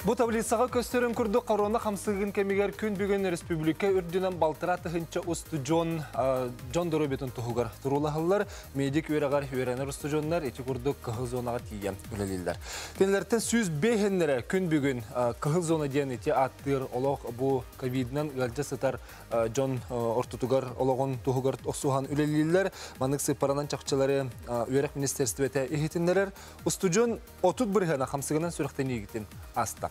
Бу таблицаҕа көстөрүн курдук корона хамсыгын кэмигэр күн бүгүн республика үрдүнэн балтараа тыһыынча устудьуон дьон доруобуйатын туһугар туруулаһаллар. Медик үөрэҕэр үөрэнэр устудьуоннар ити курдук кыһыл зонаҕа тиийэн үлэлииллэр. Кинилэртэн 105-иннэрэ күн бүгүн кыһыл зона диэн ити ааттыыр олох бу ковидынан ыалдьа сытар дьон ортотугар олоҕун туһугар охсуһан үлэлииллэр. Маннык сыыппаранан чахчылары үөрэх министерствете иһитиннэрэр. Устудьуон 30 бырыһыана хамсыгынан сүрэхтэниигитин аста.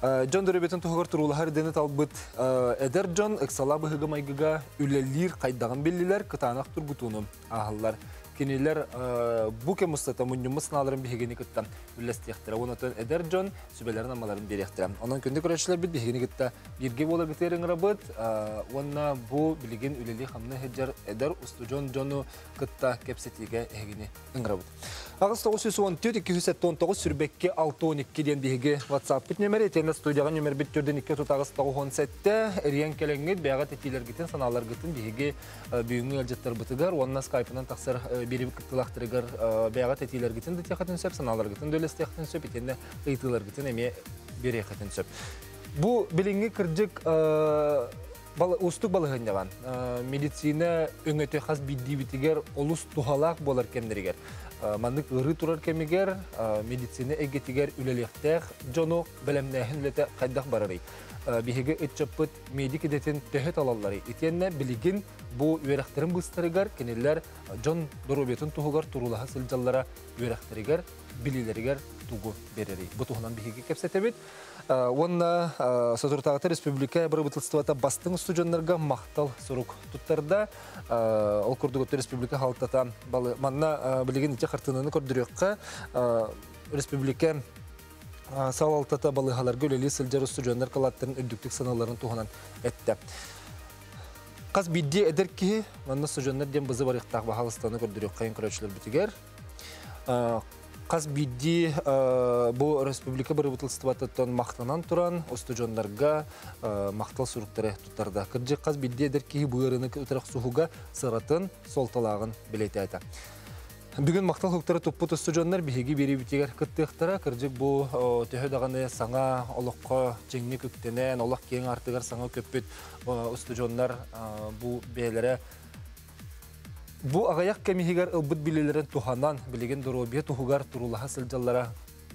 Дьон дөрөбүтүн туһугар туруулаһар идэни талбыт эдэр дьон ыксала быһыга-майгыга үлэлиир хайдаҕын биллилэр, кытаанах тургутууну ааһаллар. Кинилэр бу кэм устата мунньуммут санааларын биһигини кытта үллэстиэхтэрэ. Онон эдэр дьон сүбэлэрин-амаларын биэриэхтэрэ. Онон күндү көрөөччүлэрбит биһигини кытта бииргэ буола бүтэр ыҥырабыт уонна бу билигин үлэлии-хамныы сылдьар эдэр устудьуон дьону кытта кэпсэтиигэ эһигини ыҥырабыт. 9 914 279 сүрбэкки 612 диэн биһиги WhatsApp-пыт нөмөрө итиэннэ студияҕа нөмөрбүт төрдүн 2 38 97 эрийэн кэлэҥҥит бэйэҕит этиилэргитин, санааларгытын биһиги бүгүҥҥү ыалдьыттарбытыгар уонна скайпынан тахсар биэриибит кыттыылаахтарыгар бэйэҕит этиилэргитин да тиэххитин сөп, санааларгытын да үллэстиэххитин сөп, итиэннэ ыйытыыларгытын эмиэ биэриэххитин сөп. Бу билиҥҥи кырдьык уустук балаһыанньаҕа медицина өҥөтө хас биирдиибитигэр олус туһалаах буолар кэмнэригэр маннык ыарыы турар кэмигэр медицина эйгэтигэр үлэлиэхтээх дьону бэлэмнээһин үлэтэ хайдах барарый? Биһиги ыччаппыт медик идэтин төһө талалларый? Итиэннэ билигин бу үөрэхтэрин быыстарыгар кинилэр дьон доруобуйатын туһугар туруулаһа сылдьаллара үөрэхтэригэр, билиилэригэр тугу биэрэрий? Бу туһунан биһиги кэпсэтэбит. Уонна соторутааҕыта республика бырабыыталыстыбата бастыҥ устудьуоннарга махтал сурук туттарда. Ол курдук республика халтата манна билигин ити хартыынаны көрдөрүөххэ республика салалтата балыыһаларга үлэлии сылдьар устудьуоннар кылааттарын үрдүктүк саналларын туһунан эттэ. Хас биирдии эдэр киһи манна устудьуоннар диэн бызы барыахтаах баһаалыстаны көрдөрүөххэ көрөөччүлэрбитигэр. Хас биирдии бу республика бырабыыталыстыбатыттан махтанан туран устудьуоннарга махтал суруктары туттарда. Кырдьык хас биирдии эдэр киһи бу ыарыыны утары охсуһууга сыратын, суолталааҕын бэлиэтээтэ. Бүгүн махтал суруктары туппут устудьуоннар биһиги биэриибитигэр кыттыахтара. Кырдьык бу төһө даҕаны саҥа олоххо чиҥник үктэнэн, олох киэҥ аартыгар саҥа көппүт устудьуоннар бу бэйэлэрэ Бу аҕыйах кэм иһигэр ылбыт билиилэрин туһанан, билигин доруобуйа туһугар туруулаһа сылдьаллара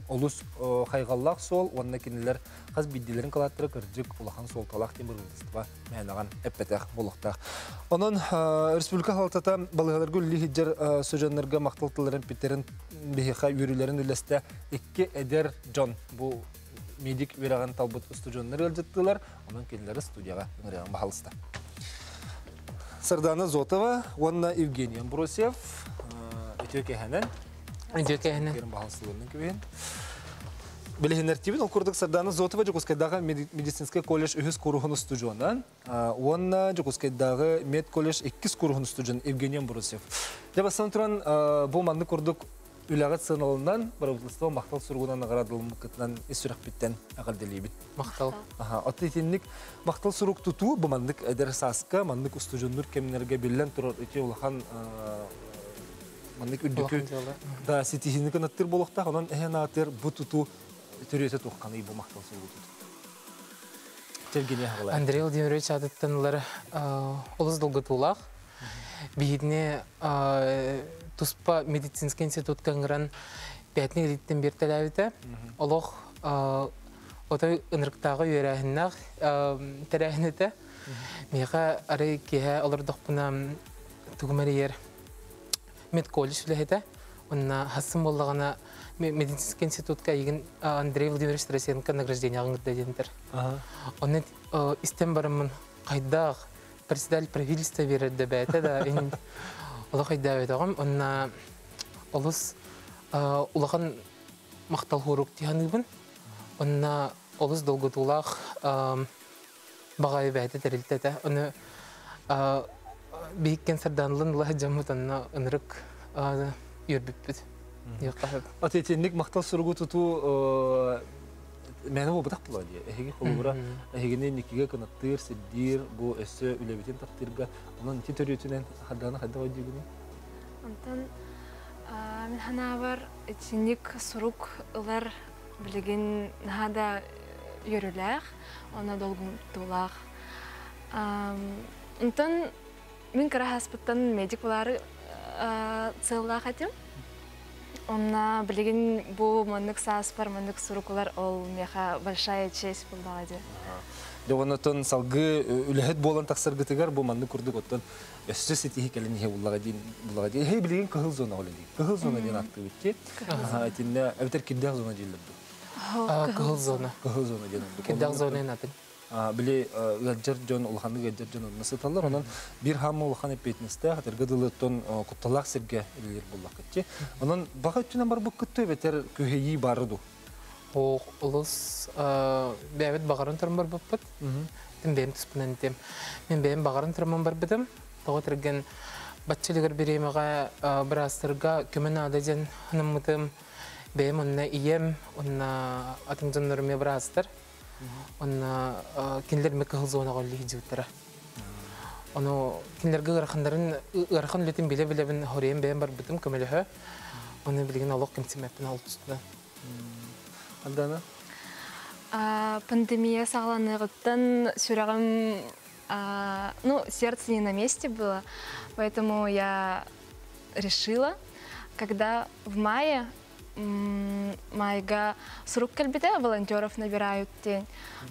олус хайҕаллаах суол уонна кинилэр хас биирдиилэрин кылааттара кырдьык улахан суолталаах диэн бырабыыталыстыба мээнэҕин эппэтэх буолуохтаах. Онон республика салалтата балыыһаларга үлэлии сылдьар содьоннорго махтал тылларын эппиттэрин биһиэхэ үөрүүлэрин үллэстэ икки эдэр дьон бу медик үөрэҕин талбыт устудьуоннар ыалдьыттыылар, онон кинилэри студияҕа ыҥырыаҕын баһалыста. Сардана Зотова уонна Евгений Амбросьев үтүө кэһэнэн үтүө кэһэнэн баһалсыларынан күбүһүн Билиһиннэртибит ол курдук Сардана Зотова Дьокуускайдааҕы медицинскэй колледж үһүс кууруһун устудьуона уонна Дьокуускайдааҕы медколледж иккис кууруһун устудьуон Евгений Амбросьев. Дьэ бастан туран бу маннык курдук үлэҕит сыаналанан бырабыыталыстыба махтал суругунан наҕараадалыммыккытынан ис сүрэхпиттэн эҕэрдэлиибит. Махтал. Оттон итинник махтал сурук тутуу бу маннык эдэр сааска, маннык устудьуоннуур кэмнэргэ биллэн турар ити улахан маннык үрдүкү да ситиһиини кынаттыыр буолуохтаах. Онон эһэн аатыр бу тутуу төрүөтэ туохханый бу махтал суругу тутуу? Андрей Владимирович аатыттан ылар олус долгутуулаах. Биһигини туспа медицинский институтка ыҥыран пятник илииттэн биэртэлээбитэ. Олох отой ынырыктааҕы үөрээһиннээх тэрээһин этэ. Миэхэ арай киэһэ олордохпуна тугум эрийэр медколледж үлэһитэ. Онно хасын буоллаҕына медицинский институтка эйигин Андрей Владимирович Тарасенко награждениеҕа ыҥырда диэнтэр. Онно истэн бараммын хайдах председатель правительства биэрэр да бэйэтэ да олох өйдөөбөтөҕүм. Онно олус улахан махтал хуорук тиһаныыбын. Онно олус долгутуулаах баҕайы бэйэтэ тэрилтэ этэ. Ону биһиккен сардаанылан ыла сылдьаммыт онно ынырык үөрбүппүт. Аты итинник махтал суругу тутуу мээнэ буолбатах буолуо дии. Эһиги холобура эһигини Никигэ кынаттыыр, сирдиир, бу өссө үлэбитин таптыырга. Онон ити төрүөтүнэн Хардаана хайдах өйдүүгүнүй? Онтон мин санаабар итинник сурук ылар билигин наһаа да үөрүүлээх, онно долгутуулаах. Онтон мин кыра сааспыттан медик буолаары сыаллаах этим. Онно билигин бу маннык сааспар маннык сурукулар ол миэхэ большая честь буоллаҕа дии. Дьэ оннотон салгыы үлэһит буолан тахсаргытыгар бу маннык курдук оттон өссө ситиһи кэлин иһэ буллаҕа диин буллаҕа дии. Эһи билигин кыһыл зона үлэлиир. Кыһыл зона диэн ааттыыбыт дии. Итиннэ эбэтэр кирдээх зона дииллэр дуу. Кыһыл зона. Кыһыл зона диэн ордук. Кирдээх зона атын. Били ыалдьар дьон, улаханнык ыалдьар дьон онно сыталлар. Онон биир хаама улахан эппиэтинэстээх, этэргэ дылы кутталаах сиргэ үлэлиир буоллаххыт. Онон баҕа өттүнэн барбыккыт эбэтэр күһэйии бары дуу? Ох, олус бэйэбит баҕаран туран барбыппыт. Тим бэйэм туспунан этим. Мин бэйэм баҕаран тураммын барбытым. Тоҕо түргэн баччылыгар бириэмэҕэ быраастарга көмө наада диэн анаммытым. Бэйэм онно ийэм, онно атын дьоннорум быраастар. Онно кинилэр эмэ кыһыл зонаҕа үллэһидьибиттэрэ. Ону кинилэргэ ыараханнарын ыарахан үлэтин билэ-билэбин хоруйан бэйэм барбытым көмөлөһө. Ону билигин олох кэмсимэппин ол тустунан. Альдана? Пандемия саҕаланыаҕыттан сүрэҕим, ну, сердце не на месте было, поэтому я решила, когда в мае майга сурук кэлбитэ, волонтеров набирают диэн.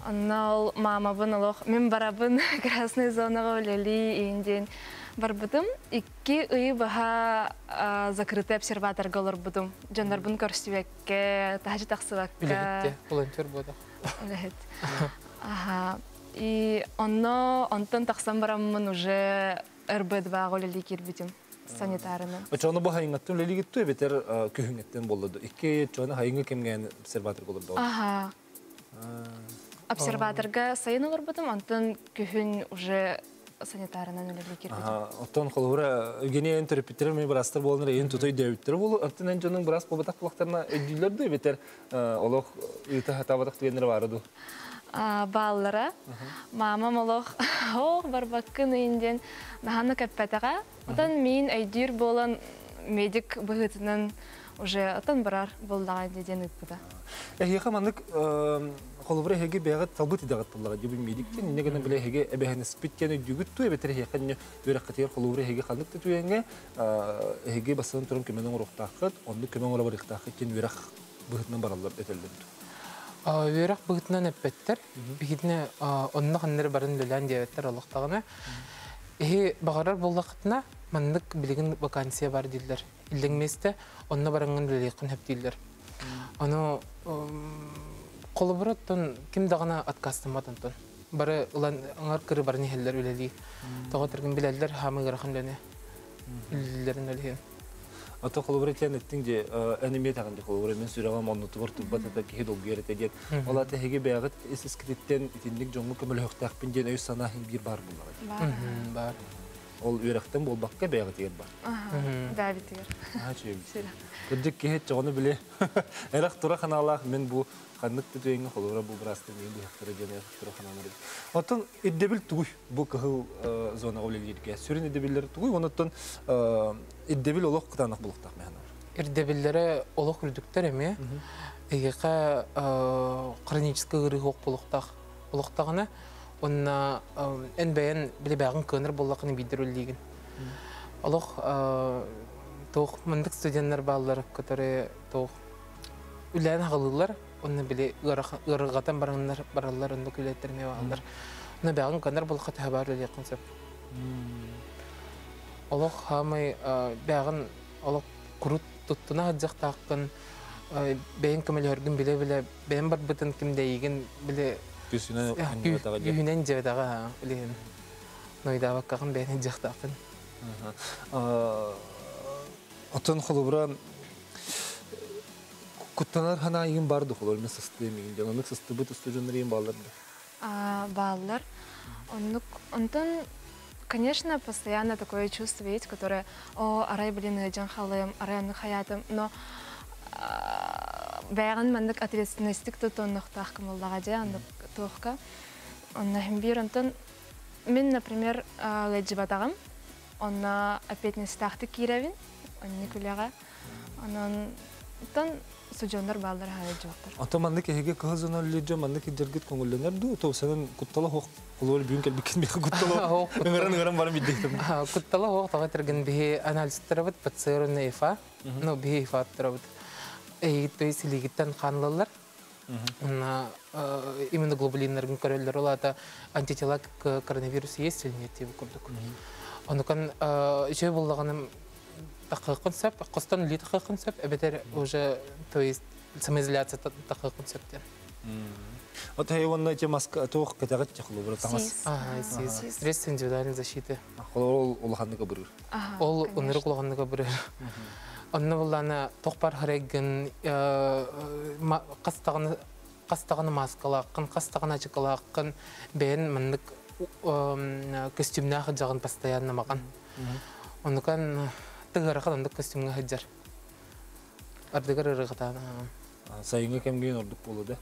Онно ол мамабын олох мин барабын красный зонаҕа үлэлии иин диэн барбытым. 2 ыйы быһа закрытый обсерваторга олорбутум. Дьоннорбун көрсүбэккэ, таһычы тахсыбакка. Үлэһит волонтер буолар. Үлэһит. Аха. И онно онтон тахсан бараммын уже РБ-2 үлэлии киирбитим санитарынан. Очону бу хайыңаттан үлэлигитту эбэтэр күһүҥҥэттэн боллоду. Икки чону хайыңы кэмҥээн обсерваторга олордо. Аха. Обсерваторга сайын олорбутум, онтон күһүн уже санитарынан үлэлии киирбитим. Оттон холобура Евгения эн төрөппүттэрэ мен бырастар буоланар эйин тутой дөбүттэр болу. Артын эн дьонуң бырас буолбатах булактарына өйдүүллэр ду эбэтэр олох ыыта хатаабатах түгэннэр баара ду? Бааллара. Мамам олох ох барбаккын ыйын диэн наһаны кэппэтэҕэ. Отон мин өйдүүр буолан медик быһыытынан уже отон барар буоллаҕа диэн ыыппыта. Эһиэхэ маннык холобура эһиги бэйэҕит талбыт идэҕит буоллаҕа дии медиктен инне гынан билэ эһиги эбэһэнэспит диэн өйдүүгүт ту эбэтэр эһиэхэ инне үөрэххитигэр холобура эһиги ханнык да түгэҥҥэ эһиги бастатан туран көмөнү оҥоруохтааххыт, оннук көмө оҥоро барыахтааххыт диэн үөрэх быһыытынан бараллар этэллэр. Үөрэх быһыытынан эппэттэр. Биһигини онно ханнары барын үлэлээн диэбэттэр олохтоҕуна. Эһи баҕарар буоллаххытына маннык билигин вакансия бар дииллэр. Иллэҥ миэстэ онно бараҥҥын үлэлиэххин сөп дииллэр. Ону холобура оттон ким даҕаны отказтаммат онтон. Бары ылан аҥар кыры баран иһэллэр үлэлии. Тоҕо түргэн билэллэр хаамы ыарахан үлэни. Үлэлэрин үлэһин. Ото холобура тиэн эттиҥ дии, эн эмиэ этэҕин дии холобура мин сүрэҕим оннутугар турбат этэ киһи долгуйар этэ диэн. Ол аата эһиги бэйэҕит ис искититтэн итинник дьоҥҥо көмөлөһүөхтээхпин диэн өй-санаа иһин биир баар буоллаҕа дии. Баар. Баар. Ол үөрэхтэн буолбакка бэйэҕитигэр бар. Бэйэбитигэр. Аа үчүгэй. Кырдьык киһи чоҕону били эрэх тура ханаалаах мин бу ханнык да түгэҥҥэ холобура бу быраастар миигин быһахтара диэн эрэх тура ханаалар. Оттон ирдэбил тугуй бу кыһыл зонаҕа үлэлииргэ? Сүрүн ирдэбиллэр тугуй? Онуттан ирдэбил олох кытаанах булуктаах мэханар. Ирдэбиллэрэ олох үрдүктэр эмиэ. Эһиэхэ хроническай ыарыы суох буолуохтаах олохтоҕуна уонна эн бэйэн билибээҕин кыанар буоллаххына биирдэр үлэлиигин. Олох туох мындык студеннар бааллар, которые туох үлээн аҕалыыллар, уонна били ыарырҕатан бараннар бараллар, оннук үлэттэр эмиэ бааллар. Онно бэҕин кыанар буоллахха төһө баар үлэлиэххин сөп. Олох хаамай бэҕин олох курут туттуна сылдьахтааххын, бэйэҥ көмөлөһөргүн билэ-билэ бэйэм барбытын ким да эйигин били Күүһүнэн күүһүнэн дьэбэтэҕэ билигин нойдаабаккаҕын бэйэни дьахтааххын. Оттон холобура куттанар санаа игин бар да холобура мен сыстыым игин дьон оннук сыстыбыт устудьоннор игин бааллар да? Бааллар. Оннук онтон конечно, постоянно такое чувство есть, которое, о, арай, блин, ыдьан халыым, арай оннук хаятым, но бэйэҕин маннык ответственностик тутуоннохтоох кымыллаҕа дьэ оннук туохка. Онно биир онтон мин, например, ыалдьыбатаҕым, онно ответственностьтаахтык киирэбин, оннук үлэҕэ. Онон оттон Устудьуоннар бааллар хаайа дьуоттар. Ото маннык эһиги кыһыл зона үллүрдьө маннык идэргит көҥүллэнэр дуу, тоусанан куттала хоох холуор бүгүн кэлбиккин миэхэ куттала ыҥыран ыҥыран баран биддиктим. Куттала хоох тоҕо этэргин биһи анализтарабыт ПЦР ИФА, ну биһи ИФА аттарабыт. Эйигит то есть илиигиттэн хаанлаллар. Иммуноглобулиннарын көрөллөр, ол аата антитела к коронавирус есть или нет диэбит курдук. Онукан үчүгэй буоллаҕына тахыаххын сөп, хостон үлүү тахыаххын сөп, эбэтэр уже то есть самоизоляция тахыаххын сөп диэн. Вот хей уонна эти маска туох кэтэҕит техлубура таҥас. Ага, средства индивидуальной защиты. Ол улаханнык абырыр. Ол ынырык улаханнык абырыр. Онно буллана тохпар харайгын хастаҕаны хастаҕаны маскалааххын, хастаҕаны ачыкалааххын, бэйэн маннык костюмнаах дьаҕын постоянно маҕан. Онукан тыгырахан оннук костюмҥа сылдьар. Ардыгар ырыгытаан. Сайыҥҥы кэмҥэ ордук буолуо да?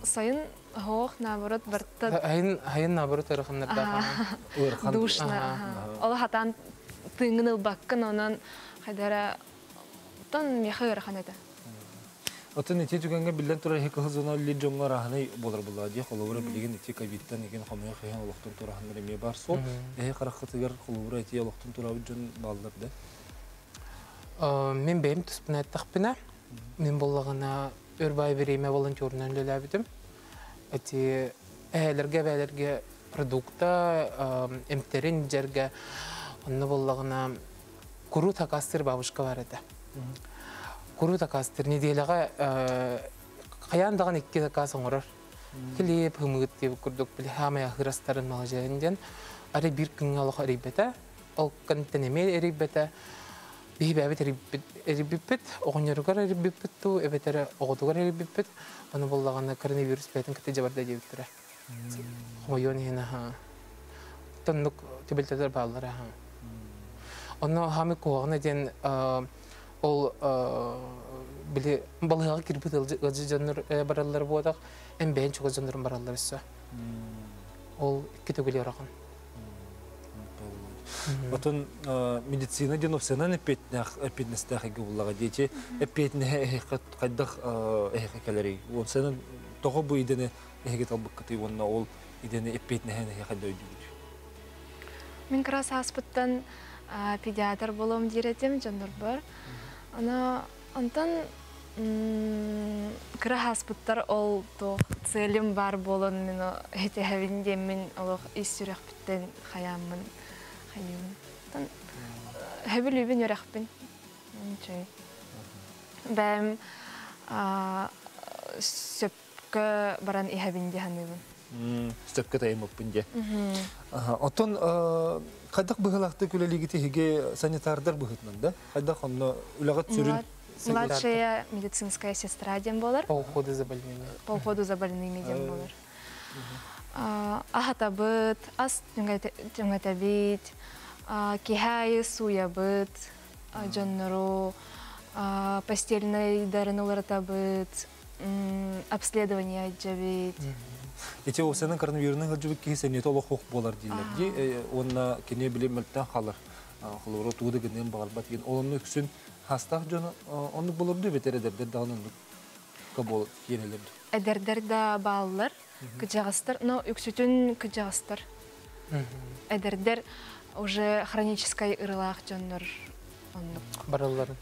Сайын хоох наоборот барта. Хайын хайын наоборот ырыханнардаах. Ыарахан. Душно. Ол хатан тыыҥын ылбаккын онон хайдара тон меха ыарахан этэ. Отон ити түгэҥҥэ биллэн турар иһи кыһыл зона үллэр дьоҥҥо арааһынай буолар буоллаҕа дии. Холобура билигин ити ковидтан игин хомойуох иһин олохтон туораһаннар эмиэ баар суол. Эһи хараххытыгар холобура ити олохтон тураабыт дьон бааллар да? Мин бэйэм туспун эттэхпинэ, мин буоллаҕына өр баай бириэмэ волонтерунан үлэлээбитим. Эти эһээлэргэ, эбээлэргэ продукта, эмтэрин дьэргэ, онно буоллаҕына курут акастыр бабушка бар этэ. Курут акастыр неделяҕа хайаан даҕаны икки заказ оҥорор. Хлеб, хымыт диэбит курдук били хаамай аһыыр астарын маҕаһыын диэн арай биир күҥҥэ олох эрийбэтэ. Ол кэнниттэн эмиэ эрийбэтэ. Биһи бэйэбит эрийбиппит, оҕонньоругар эрийбиппит дуу, эбэтэр оҕотугар эрийбиппит. Ону буоллаҕына коронавирус бэйэтин кытта дьабарда диэбиттэрэ. Хомойуон иһин аһа. Тоннук түбэлтэлэр бааллар аһа. Онно хаамый куһаҕана диэн ол били балыһаҕа кирбит ыалдьы дьоннор бараллар буотах, эн бэйэн чугас дьоннорун бараллар өссө. Ол икки төгүл ыарахан. Отон медицина диэн опсанан эппиэтинэстээх эйгэ буллаҕа диэчи эппиэтинэһэ хайдах эһиэхэ кэлэрий? Уонсанан тоҕо бу идэни эһиги талбыккытый уонна ол идэни эппиэтинэһин эһиэхэ өйдүүгүт? Мин кыра сааспыттан педиатр буолуом диир этим дьоннорбор. Аны онтон кыра сааспыттар ол туох целим бар буолан мин итэһэбин диэммин олох ис сүрэхпиттэн хайааммын хайыыбын. Онтон хөбүлүүбүн үөрэхпин. Үчүгэй. Бэйэм сөпкө баран иһэбин дии саныыбын. Сөпкө тайымыппын дии. Оттон хайдах быһыылаахтык үлэлиигит иһиги санитардар быһыытынан да? Хайдах онно үлэҕит сүрүн Младшая медицинская сестра диэн буолар. По уходу за больными. По уходу за больными диэн буолар. Аһатабыт, ас түҥэтэбит, киһи сууйабыт, дьоннору постельнайдарын уларытабыт, обследование дьэбит. Ити осенын коронавирунун сылдьыбыт киһи сэниэтэ олох ох буолар дииллэр дии. Уонна кини били мөлтөн халар. Холобура тугу да гыныан баҕарбат диэн. Ол онно үксүн хастаах дьон оннук болорду эбэтэр эдэрдэр даҕаны оннук бол киэнэлэр. Эдэрдэр да бааллар, кыдьаҕастар, но үксүтүн кыдьаҕастар. Эдэрдэр уже хроническай ырылаах дьоннор оннук баралларын.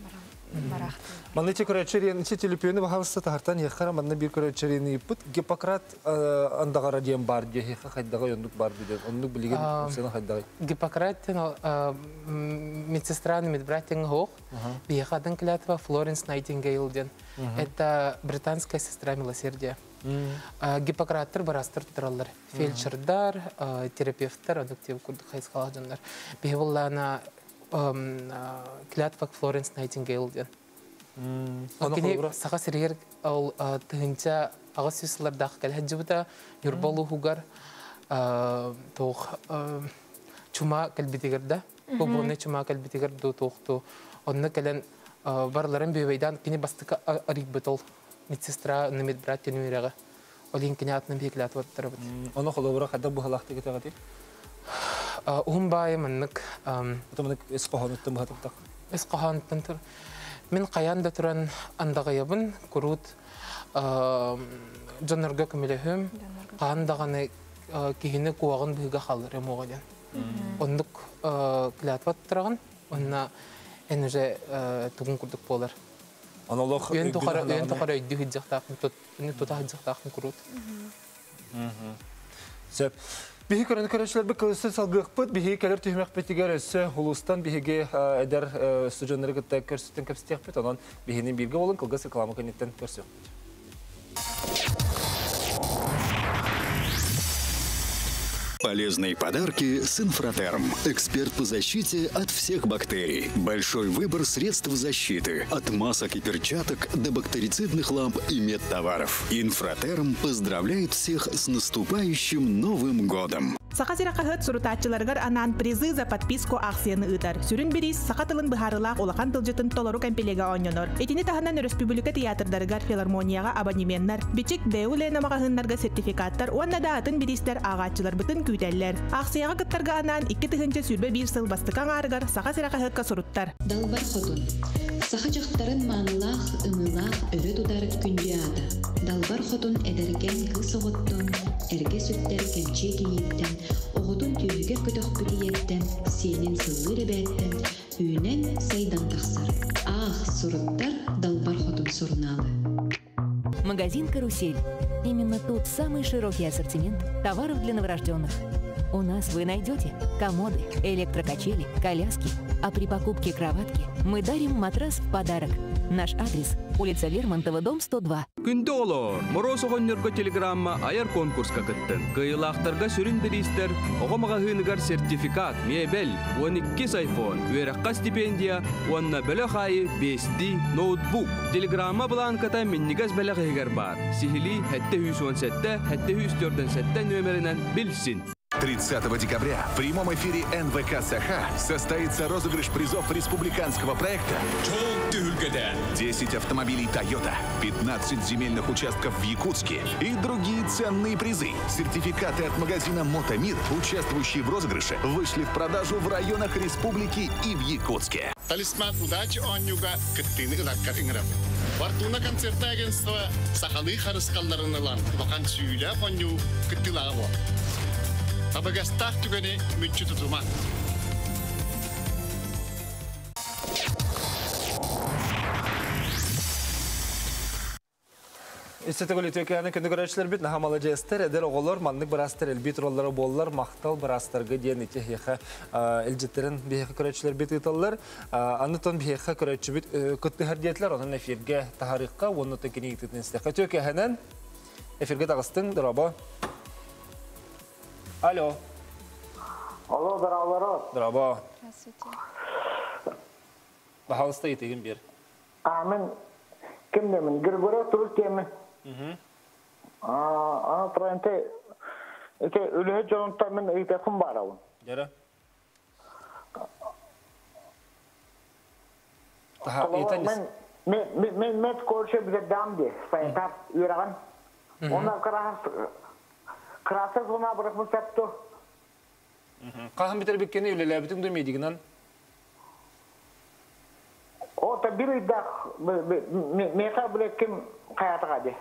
Барахтылар. Манна ити көрөөччү ити телепионы баһалыста таһартан иэххара манна биир көрөөччү ыйыппыт Гиппократ андаҕара диэн бар диэ хиэхэ хайдаҕай оннук бар диэн оннук билигин сена хайдаҕай Гиппократ медсестра медбрат диэн хоох. Биһиэхэ атын клятва Флоренс Найтингейл диэн. Это британская сестра милосердия. Гиппократтар барастар тураллар. Фельдшердар, терапевттар, оннук тип курдук хайысхалаах дьоннор. Биһи буллаана клятва Флоренс Найтингейл диэн. Кини саха сиригэр ол тыһынча аҕыс сүүс сыллардаах кэлһэддьибыта Ньурба улууһугар туох чума кэлбитигэр да бобуонай чума кэлбитигэр ду туохту онно кэлэн барыларын бүөбэйдаан кини бастакы арыйбыт ол медсестра медбрат диэн үөрэҕи ол иһин кини аатынан биһи клятва туттарабыт. Ону холобура хайдах быһалаахтык этэҕитий? Уһун баайы маннык Ото маннык ис хоһоонуттан быһатыктах. Ис хоһоонуттан тур. Мин хайаан да туран андаҕайабын, куруут дьоннорго көмөлөһүм, хаһан даҕаны киһини куоҕун быһыыга хаалларыам уоҕа диэн. Оннук клятва туттараҕын, онно эн уже тугун курдук буолар. Онолох Үйэн тухары үйэн тухары өйдүү сылдьыахтаахпын, тута сылдьыахтаахпын куруут. Сөп. Биһи көрөн көрөөччүлэрбит кылысы салгыахпыт, биһи кэлэр түһүмэхпитигэр өссө улуустан биһиги эдэр студеннары кытта көрсүттэн кэпсэтиэхпит, онон биһини бииргэ болун кылгас реклама кэнниттэн көрсүөхпүт. Полезные подарки с Инфратерм. Эксперт по защите от всех бактерий. Большой выбор средств защиты. От масок и перчаток до бактерицидных ламп и медтоваров. Инфратерм поздравляет всех с наступающим Новым годом! Саха сирэ хаһыат сурутааччыларыгар анаан призы за подписку аахсыйаны ыытар. Сүрүн бириис саха тылын быһаарыылаах улахан тылдьытын толору кэмпилиэгэ оонньонор. Итини таһынан өрөспүүбүлүкэ тыйаатырдарыгар, филармонияҕа абонеменнар, Бичик, Бэу Лена маҕаһыыннарга сертификаттар уонна да атын бириистэр ааҕааччыларбытын күүтэллэр. Аахсыйаҕа кыттарга анаан 2021 сыл бастакы аҥаарыгар Саха сирэ хаһыакка суруттар. Далбар Хотун. Саха дьахтарын маанылаах, ымыылаах өрө тутар күндү аата. Далбар Хотун эдэркээн кыыс оҕоттон, эргэ сүктэр кэмчиэ кийииттэн, оҕотун түөһүгэр көтөхпүт ийэттэн, сиэнин сыллыыр эбээттэн үүнэн, сайдан тахсар. Аах, суруттар Далбар Хотун сурунаалы. Магазин «Карусель». Именно тут самый широкий ассортимент товаров для новорожденных. У нас вы найдете комоды, электрокачели, коляски. А при покупке кроватки мы дарим матрас в подарок. Наш адрес – улица Лермонтова, дом 102. Күндү оҕолоор, Моруос оҕонньорго телеграмма айар конкурска кыттыҥ. Кыайыылаахтарга сүрүн бириистэр оҕо маҕаһыыныгар сертификат, миэбэл, 12 айфон, үөрэххэ стипендия уонна бөлөх аайы биэстии ноутбук. Телеграмма бланката минньигэс бэлэх иһигэр баар. Сиһилии 717 747 нүөмэринэн билсин. 30 декабря в прямом эфире НВК Саха состоится розыгрыш призов республиканского проекта 10 автомобилей Toyota, 15 земельных участков в Якутске и другие ценные призы. Сертификаты от магазина «Мотомир», участвующие в розыгрыше, вышли в продажу в районах республики и в Якутске. Талисман удачи оонньууга кыттыыны ыларгар ыҥырабыт. Фортуна концертнай агентство сахалыы харысхалларын ылан улахан сүүйүлээх оонньуу кыттыылааҕа буол. Табыгастаах түгэни мүччү тутума. Үстэтэгөл үтүөкээнэ күнү көрөөччүлэрбит наһаа маладьыастар, эдэр оҕолор маннык быраастар элбии тураллара буоллар, махтал быраастарга диэн ити эһиэхэ илдьиттэрин биһиэхэ көрөөччүлэрбит ыыталлар. Аны тон биһиэхэ көрөөччүбүт кыттыһар диэтилэр, онон эфиргэ таһарыахха уонна кини ыытытын истиэххэ. Үтүөкээнэн эфиргэ таҕыстыҥ, дорообо. Алло. Алло, здорово. Дорообо. Здравствуйте. Пожалуйста, ыйытыгын биэр. А, мен ким демин? Григорий Тур теми. А, троенте эте үлэһит дьонуттан мин ыйытыахпын баарабын. Дьэрэ. Таха ыйытан Мен мен мен мед колледж бүтэрдэҕим дии, санитар үөрэҕин. Онно красная зона бырахмын сөптө. Хаһан бүтэрбиккини үлэлээбитиҥ да медигынан? О, бир ыйдаах миэхэ биле ким хайатаға ди.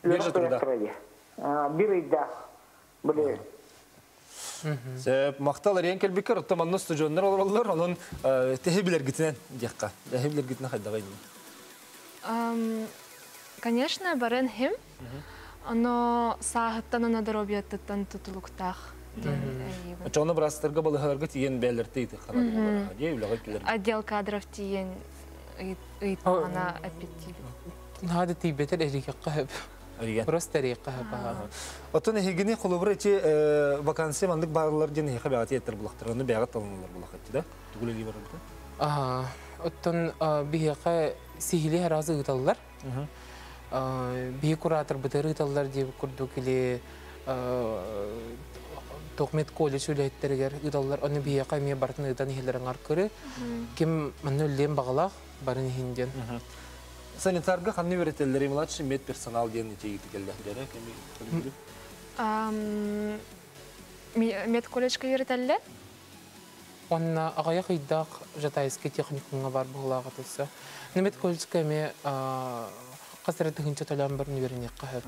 Биржа труда. Бир ыйдаах биле. Сөп, махтал эрийэн кэлбиккэр, оттон манна студеннар олороллор, онон тэһи билэргитинэн диэххэ. Тэһи билэргитинэн хайдаҕай Конечно, баран хим, оно сааһыттан она доруобуйаттан тутулуктаах. Очоҕуна быраастарга балыһаларга тиийэн бээлэртэ ыйытыаххана дии үлэҕэ килэр. Отдел кадров тиийэн ыйытаҕына эппиттиибит. Наада тиийбэтэр эрийиэххэ сөп. Просто эрийиэххэ сөп. Оттон эһигини холобура ити вакансия маннык бааллар диэн эһиэхэ бэҕэти еттер булахтар, ону бэҕэ талыналар булахаччы да? Тугул илии барбыта? Оттон биһиэхэ сиһилии араас ыыталлар. Биһи куратор бытыр ыыталлар диэбит курдук или туох медколледж үлэһиттэригэр ыыталлар. Ону биһиэхэ эмиэ барытын ыытан иһэллэр аҥар кыры. Ким манна үллиэн баҕалаах барын иһин диэн. Санитарга ханны үөрэтэллэрий младший медперсонал диэн ити кэллэхтэрэ кеми Медколледжка үөрэтэллэр. Онна аҕыйах ыйдаах Жатайский техникумҥа баар быһыылаах этэ. Немет колледжка эмиэ хас эрэ тыһыынча төлөөн баран үөрэниэххэ сөп.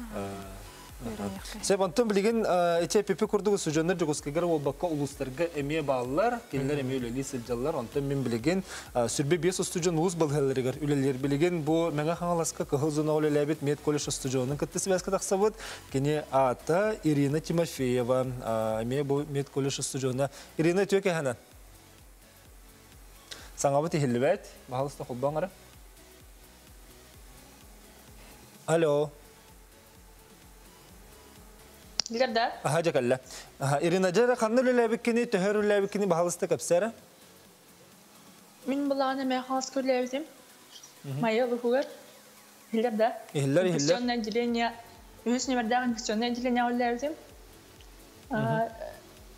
Сөп, онтон билигин ити эпипи курдук устудьуоннар Дьокуускайга буолбакка улуустарга эмиэ бааллар, кинилэр эмиэ үлэлии сылдьаллар. Онтон мин билигин 25 устудьуон улуус балыыһаларыгар үлэлиир. Билигин бу Мэҥэ Хаҥаласка Кыһыл зонаҕа үлэлээбит медколледж устудьуонун кытта связка тахсабыт. Кини аата Ирина Тимофеева, эмиэ бу медколледж устудьуона. Ирина, үтүө кэһэнэн. Саҥабыт иһиллибэт. Баһалыста холбоон эрэ. Алло. Билэр да? Аха, дьэ кэллэ. Аха, Ирина, дьэ эрэ ханна үлэлээбиккини, төһөр үлэлээбиккини баһалыста кэпсээ. Мин булаан эмээ хаҥаска үлэлээбитим. Майа улууһугар. Иһиллэр да? Иһиллэр, иһиллэр. Инфекционное отделение, үһүс нүмердээх инфекционное отделение үлэлээбитим.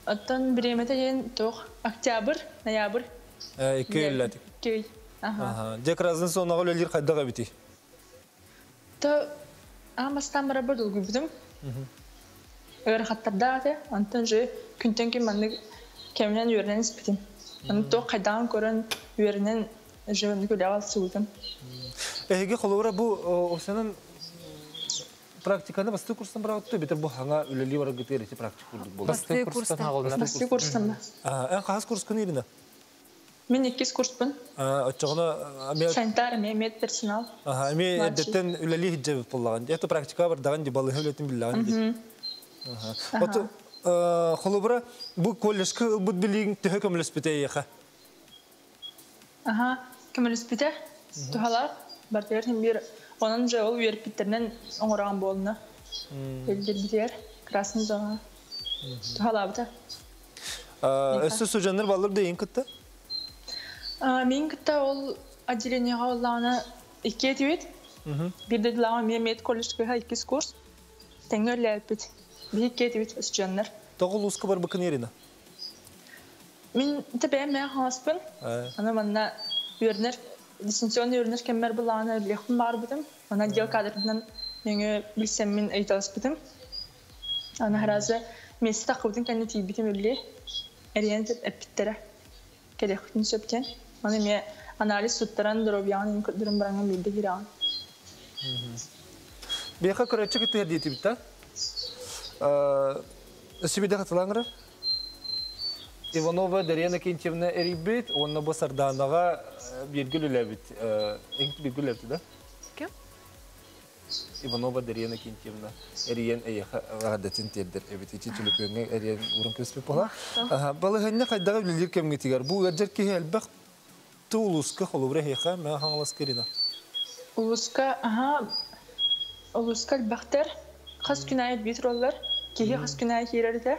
Оттон бириэмэтэ диэн туох? Октябрь, ноябрь. Икки үлэлээтик. Икки. Аха. Дьэ, Красный зонаҕа үлэлиир хайдах эбитий? То аан бастаан барарбар долгуйбутум. Ыарахаттардаах этэ. Онтон же күнтэн күн маннык кэминэн үөрэнэн испитим. Аны туох хайдаҕын көрөн үөрэнэн же маннык үлэҕэ ылсыбытым. Эһиги холобура бу осенан практиканы бастыы курстан бараҕыт битер бу хаҥа үлэлии бараргытыгар ити практика курдук буолла. Бастыы курстан аҕаллар. Бастыы курстан. Эн хаһыс курскун Ирина? Мин иккис курспун. Оччоҕуна Санитар эмиэ медперсонал. Эмиэ эрдэттэн үлэлии сылдьабыт буоллаҕын. Это практика бардаҕын ди балыыһа үлэтин биллэҕин ди. Оту холобура бу колледжка ылбыт билииҥ төһө көмөлөспүтэ эйиэхэ? Аха, көмөлөспүтэ. Туһалаах. Бартыгар хим бир онон же ол үөрпүттэринэн оҥорогон буолна. Элдирбитигэр красный зона. Туһалаабыта. Өссө сужаннар баллар да кытта? Мин кытта ол отделениеға оллаҕына икки этибит. Бир дойдулааҕым эмиэ мед колледжка иккис курс. Тэҥҥэ үлэлээбиппит. Биһи икки этибит устудьуоннар. Тоҕо улууска барбыккын Ирина? Мин бэйэм мээ хаҥаспын. Аны манна үөрэнэр, дистанционный үөрэнэр кэммэр былаҕына үлэлиэхпин баҕарбытым. Аны отдел кадрынан нөҥүө билсэммин ыйыталаспытым. Аны харазы миэстэ таххыбытын кэннэ тиийбитим үллээ. Эрийэн эппиттэрэ. Кэлиэхпитин сөп диэн. Аны эмиэ анализ туттаран доруобуйаҕын көрдөрөн бараҥҥын биирдэ киирэҕин. Биэхэ көрөөччү кыттыһар диэтибит да? Өссө хатылаҥырар. Иванова Дарьяна Кентьевна эрийбит, уонна бу Сарданаҕа бииргэ үлэлээбит. Бииргэ үлэлээбит да? Ким? Иванова Дарьяна Кентьевна эрийэн эйиэхэ эҕэрдэтин тиэрдэр эбит. Ити түлүпүөҥҥэ эрийэн урун көспүт буола. Балыһынньа хайдаҕа үлэлиир кэмҥитигэр бу ыалдьар киһи элбэх улууска холобура эһиэхэ Мэҥэ Хаҥаласка Ирина. Улууска, аха, улууска элбэхтэр. Хас күн аайы элбии тураллар. Киһи хас күн аайы киирэр этэ.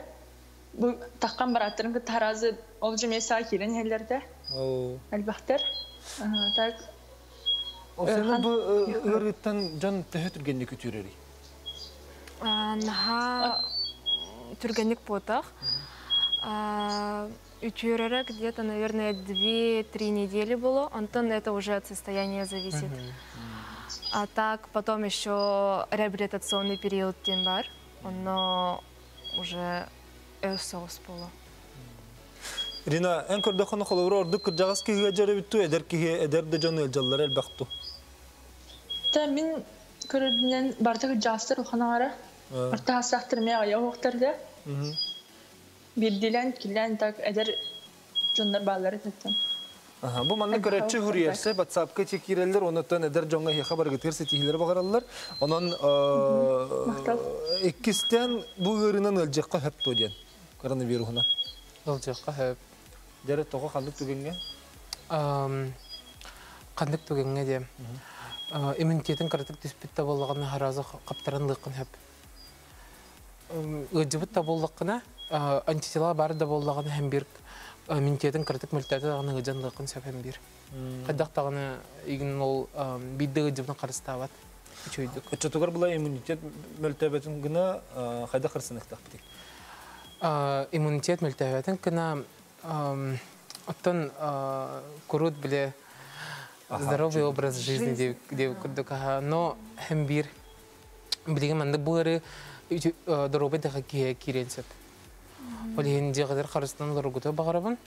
Бу таххан барааттарын кытта харазы ол же месяға киирэн иһэллэр этэ. Элбэхтэр. Так. Осена бу ыарыыттан дьон төһө түргэнник үтүөрэрий? Наһаа түргэнник буотах. Үтүөрэрэ где-то, наверное, 2-3 недели было. Онтон это уже от состояния зависит. А так потом еще реабилитационный период диэн баар. Онно уже соҕус буолуо. Ирина, эн көрдөххүнэ холобура ордук кырдьаҕас киһи ыалдьар эбит дуу, эдэр киһи, эдэр да дьон ыалдьаллара элбэх дуу? Та мин көрөрбүнэн барыта кырдьаҕастар улахан аҥара. Орто саастаахтар эмиэ аҕыйах уһуктар да. Биирдиилээн, иккилээн так эдэр дьоннор бааллар этиттэн. Бу манна көрөөччү хуруйарса WhatsApp-ка киирэллэр, онуттан эдэр дьоҥҥо эһиэхэ барыгытыгар ситиһиилэри баҕараллар. Онон иккистэн бу ыарыынан ыалдьыахха сөп дуо диэн коронавируһунан. Ыалдьыахха сөп. Дьэрэ тоҕо ханнык түгэҥҥэ? Ханнык түгэҥҥэ диэн. Иммунитетин кыратык түспүт да буоллаҕына харазы хаптаран ылыаххын сөп. Ыалдьыбыт да буоллаххына, антитела баар да буоллаҕына һэм биир иммунитетин кыратык мөлтөөтө даҕаны ыалдьан ылыаххын сөп һэм биир. Хайдах даҕаны игин ол биирдэ ыалдьыбытын харыстаабат үчүгэйдик. Оччотугар була иммунитет мөлтөөбөтүн гына хайдах харысыныахтаахпытый? Иммунитет мөлтөөбөтүн гына оттон курут биле здоровый образ жизни деп курдук но һэм биир билигин маннык бу ыарыы доруобай да киһи киириэн сөп. Ол иһин дьиэҕитигэр харыстанан олороргутугар баҕарабын.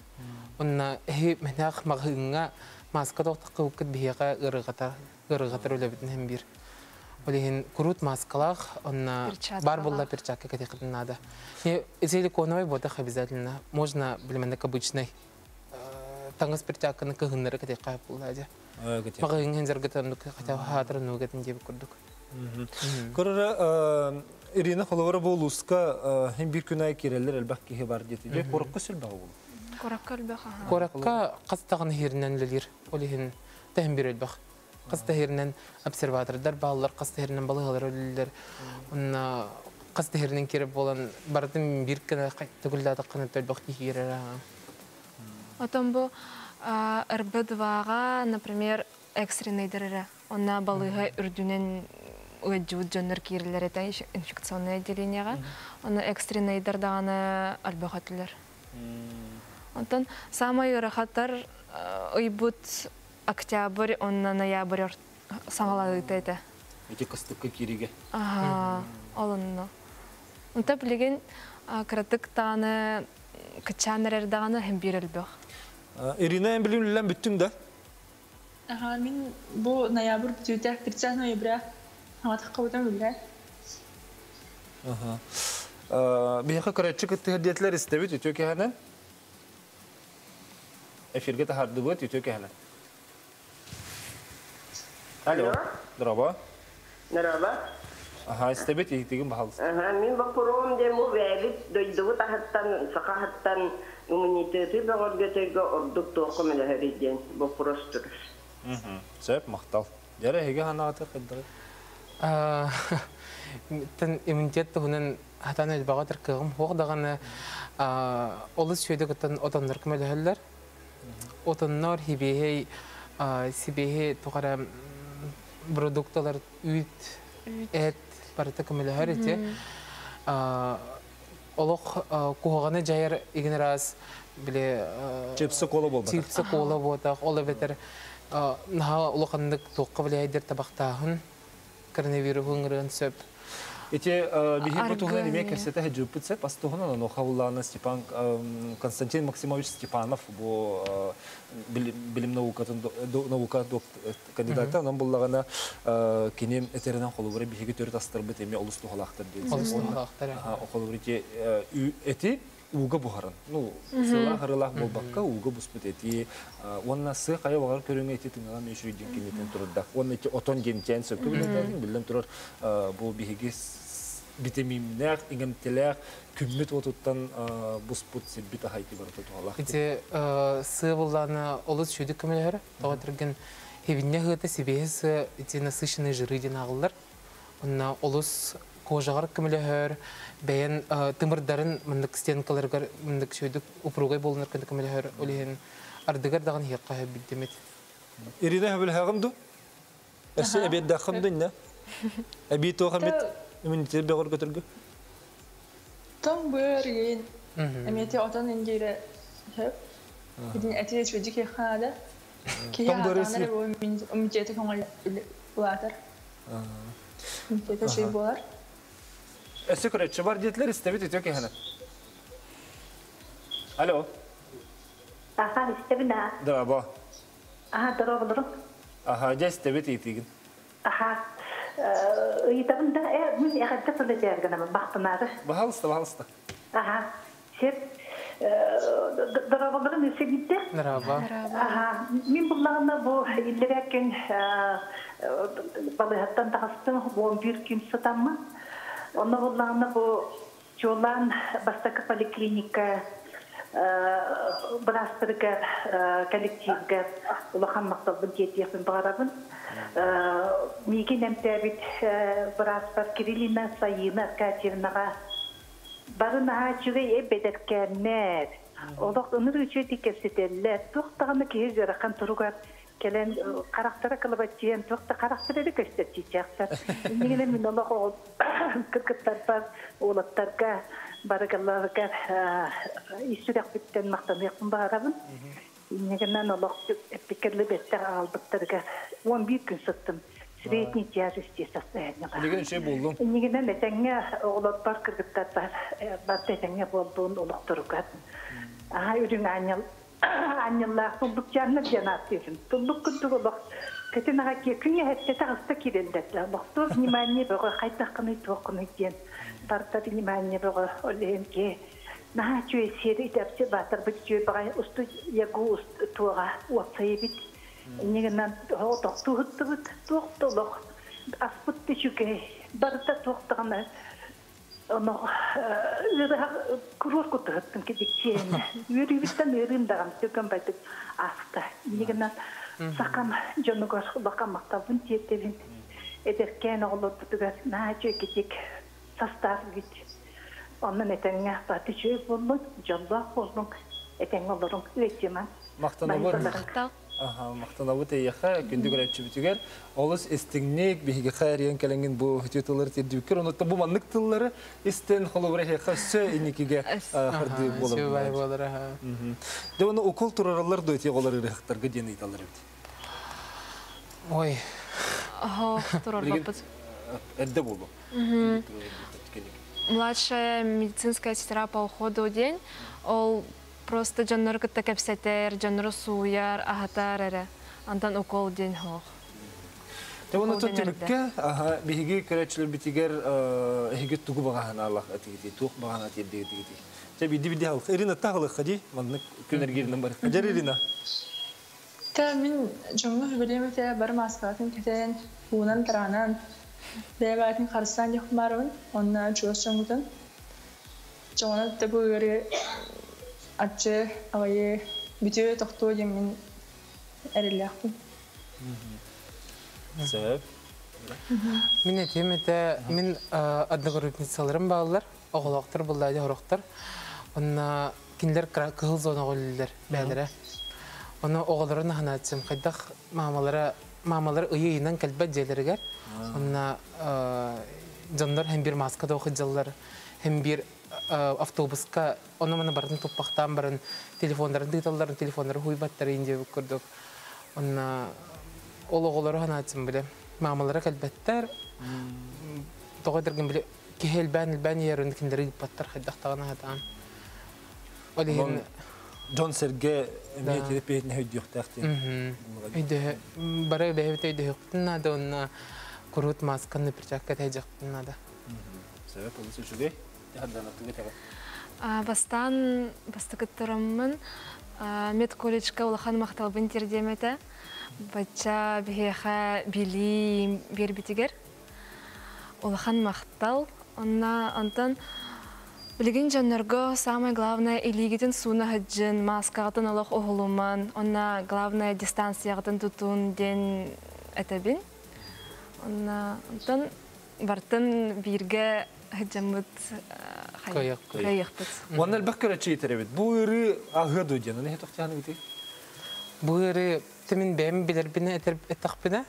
Уонна эһи мэнээх маҕаһыыҥҥа мааска тоохтоххубуккут биһиэхэ ыарырҕатар, ыарырҕатар үлэбитин иһин биир. Ол иһин куруут мааскалаах, онно бар буолла перчатка кэтиэххитин наада. Силиконовый ботах обязательно. Можно билимэнник обычный таҥас перчатканы кыһыннары кэтиэххэ буолла дьэ. Маҕаһыыҥҥа иһин хотя хаатыр нугатын диэбит курдук. Көрөрө Ирина холобура бу улууска хин биир күн аайы киирэллэр элбэх киһи бар диэти. Дьэ куоракка сүлбэҕэ буолу. Куоракка элбэх. Куоракка хас даҕаны иһиринэн үлэлиир. Ол иһин тэһин бир элбэх. Хас да иһиринэн обсерватордар бааллар, хас да иһиринэн балыыһалар үлэлииллэр. Онно хас да иһиринэн киирэр буолан барытын биир гына төгүллээтэххинэ элбэх киһи киирэр. Отон бу РБ-2-ҕа, например, экстренныйдар эрэ. Онно балыыһа үрдүнэн ыалдьыбыт дьоннор киирэллэр этэ инфекционное отделениеҕа. Онно экстренныйдар даҕаны элбэх этилэр. Онтон саамай ыарахаттар ыйбыт октябрь уонна ноябрь саҥаланыыта этэ. Ити кыстыкка кииригэ. Аха, ол онно. Онто билигин кыратык даҕаны кыччаан эрэр даҕаны иһин биир элбэх. Ирина, эн билим үлэлээн бүттүҥ да? Аха, мин бу ноябрь бүтүүтэ, 30 ноября хаҥатаххабытым үлэ. Аха. Биһиэхэ көрөөччү кыттыһар диэтилэр истэбит үтүө кэһэнэн. Эфиргэ таһаардыбыт үтүө кэһэнэн. Алло. Здорово. Здорово. Аха, истэбит иһитигин баһалыста. Аха, мин боппуруом диэн бу бэйэбит дойдубут аһыттан, саха аһыттан иммунитеты бөҕөргөтөргө ордук туох көмөлөһөрүй диэн боппуруос турар. Сөп, махтал. Дьэрэ, эһиги ханаҕытыр хайдаҕый? Тэн иммунитет туһунан хатан элбэҕи кыаҕым суох даҕаны олус сүөдэ кыттан отоннор көмөлөһөллөр. Отоннор хибиэһэй сибиэһи туох эрэ продукталар үүт, эт барыта көмөлөһөр ити. Олох куһаҕаны дьайар игин раз били чипсы кола буолбатах. Чипсы кола буотах, ол эбэтэр наһаа улаханнык туохха билээйдер табахтааһын коронавируһу ыҥырыан сөп. Ити биһи бу туһунан эмиэ кэпсэтэ сылдьыбыппыт сөп. Ас туһунан онуоха буллаҕына Степан Константин Максимович Степанов бу билим наукатын наука кандидата онон буллаҕына кини этэринэн холобура биһиги төрүт астарбыт эмиэ олус туһалаахтар диэн. Олус туһалаахтар. Холобура ити эти ууга буһарын. Ну, сыалаах-арыылаах буолбакка, ууга буспут эти уонна сыа хайа баҕар көрүҥэ ити тыҥалан үчүгэй кинитин турарда. Уонна ити отон диэн сөпкө билэтээдиҥ, биллэн турар, бу биһиги витаминнээх, иҥэмтэлээх күммүт уотуттан буспут сирбит аһа ити барыта туһалаах. Ити сыа буллаана олус сүүдүк көмөлөһөр. Тоҕо түргэн хибиннэ ыһыата сибиэһи сыа ити насыщенные жиры диэн ааҕыллар. Онно олус кожаҕар көмөлөһөр, бэйэн тымырдарын маннык стенкаларыгар маннык сүйдүк упругай буолунар көмөлөһөр, ол иһин ардыгар даҕаны иһиэххэ сөп Ирина хөбүлэһэҕин ду? Өссө эбиэрдэххин ду иннэ? Эбии туох эмит иммунитет бөҕөргөтөргө? Тоҥ быар иин. Эмиэти отон индиирэ сөп. Итин эти үчүгэй киһи хаада. Киһи хаатаанар иммунитеты көҥүл улаатар. Иммунитета үчүгэй буолар. Өссө көрөччү бар диэтилэр истэбит үтүө киһини. Алло. Аха, истэбин аа. Дорообо. Аха, дорооболорум. Аха, дьэ истэбит ыйытыыгын. Аха, ыйытабын да, мин эҕэрдэ тыл этээр гынабын бахтанаары. Баһалыста, баһалыста. Аха, сеп дорооболорум өссө биирдэ. Дорообо. Аха, мин буллаҕына бу иллэрээ күн балыыһаттан таҕыстым, 11 күн сытаммын. Онно буллаҕына бу чуолаан бастакы поликлиника быраастарыгар, коллективга улахан махталбын тиэрдиэхпин баҕарабын. Миигин эмтээбит бырааспар Кириллина Сайыына Аркадьевнаҕа бары наһаа үчүгэй эбэдэркээннэр. Олох ыныр үчүгэйдик кэпсэтэллэр. Туох даҕаны киһи ыарахан туругар кэлэн харахтара кылабаччыйан туох да харахтара эрэ көстөр чичээхтэр. Иннигинэ мин олох кыргыттарбар, уолаттарга барыгалларыгар ис сүрэхпиттэн махтаныахпын баҕарабын. Иннигинэн олох эппиккэ бэттэх аҕалбыттарыгар 11 күн сыттым. Средней тяжести состояние. Билигин үчүгэй буоллуҥ. Иннигинэн этэҥҥэ оҕолорбор кыргыттарбар барыта этэҥҥэ буоллун олохторугар. Аһа үрүҥ аанньал аанньаллаах туллукчааннар диэн ааттыыбын. Туллук курдук олох кэтин аҕа күн эһэттэ таҕыста киирэллэр да олохтуох внимание бөҕө хайдаххыный туоххунуй диэн барыта внимание бөҕө ол иһин киһи наһаа үчүгэй сиэри итэрчи баатарбыт үчүгэй баҕайы усту ягу туоҕа уопсай эбит. Инньэ гынан тохтуу сыттыбыт, туох да олох аспыт да үчүгэй, барыта туох даҕаны ону ыарыһах куруор курдук кидикчиэнэ. Үөрүүбүттэн ыарыым даҕаны түргэн байдык ааста. Инньэ гынан сахам дьонугар улахан махталбын тиэрдэбин. Эдэркээн оҕолорбутугар наһаа үчүгэйдик састаах үгүт. Онон этэҥҥэ баты үчүгэй буоллун, дьоллоох буоллуҥ, этэҥҥэ олоруҥ, ыалдьымаҥ. Махтанабыт. Махтанабыт эйиэхэ, күндү көрөөччүбүтүгэр. Олус истиҥник биһигиэхэ эрийэн кэлэҥҥин бу үтүө тыллары тиэрдибиккэр. Онуттан бу маннык тыллары истэн холобура эһиэхэ өссө инникигэ хардыы буолар. Буолар аха. Дьэ оны укол турараллар дуо ити оҕолор ырыһахтарга диэн ыйыталлар эбит. Ой. Оһо, турарбаппыт. Эрдэ буолуо. Младшая медицинская сестра по уходу день. Ол просто дьоннору кытта кэпсэтэр, дьоннору сууйар, аһатар эрэ. Антон укол диэн суох. Дьэ уонна түмүккэ биһиги көрөөччүлэрбитигэр эһиги тугу баҕаһанаалах этигити, туох баҕаһана тиэрдигитигити. Дьэ биирди-биирди халык. Ирина тахалыхха дии, маннык күн эргииринэн барыхха. Дьэр Ирина. Та мин дьоҥҥо сүбэлиэм этэ бары мааскаларын кэтэн, уунан тараанан, бэйэ-бэйэтин харыстаан диэхпин онно чугас дьоҥҥутун Дьоҕуна да бу ыарыы аччы аҕайы бүтүө тохтуо диэммин эрэллээхпин. Сөп. Мин этиэм этэ, мин одногруппницаларым бааллар, оҕолоохтор буллаадьа хорохтор. Онно кинилэр кыһыл зонаҕа үлэлииллэр бэйэлэрэ. Ону оҕолорун аһанааччым хайдах маамалара маамалар ыйы-ыйынан кэлбэт дьиэлэригэр. Онно дьоннор һэн биир мааска да сылдьаллар. Һин биир автобуска ону-маны барытын туппахтаан баран телефоннарын тыыталларын телефоннары хуйбаттар диэбит курдук. Онно ол оҕолору санаатым биле маамалара кэлбэттэр. Тоҕо этэргин биле киһи элбээн-элбээн иһэр кинилэри ыыппаттар хайдахтаҕына сатаан. Ол иһин дьон-сэргэ эмиэ терапевтне өйдүөхтээх диэн. Өйдөһө бары бэйэбит өйдөһүөхпүтүн наада уонна куруут маасканы перчатка тэйдьэхпитин наада. Сөп, олус үчүгэй. Бастаан бастакыттараммын медколледжка улахан махталбын тиэрдиэм этэ. Бачча биһиэхэ билии биэрбитигэр улахан махтал. Онна онтон билигин дьоннорго самое главное илиигитин сууна сылдьын, мааскаҕытын олох уһулуман, онна главное дистанцияҕытын тутун диэн этэбин. Онна онтон бартын бииргэ сылдьаммыт кыайыахпыт. Уонна элбэх көрөччү итэрэбит. Бу ыарыы аһыа дуо диэн, аны тохтоһон ыгытый? Бу ыарыы мин бэйэм билэрбинэ эттэхпинэ,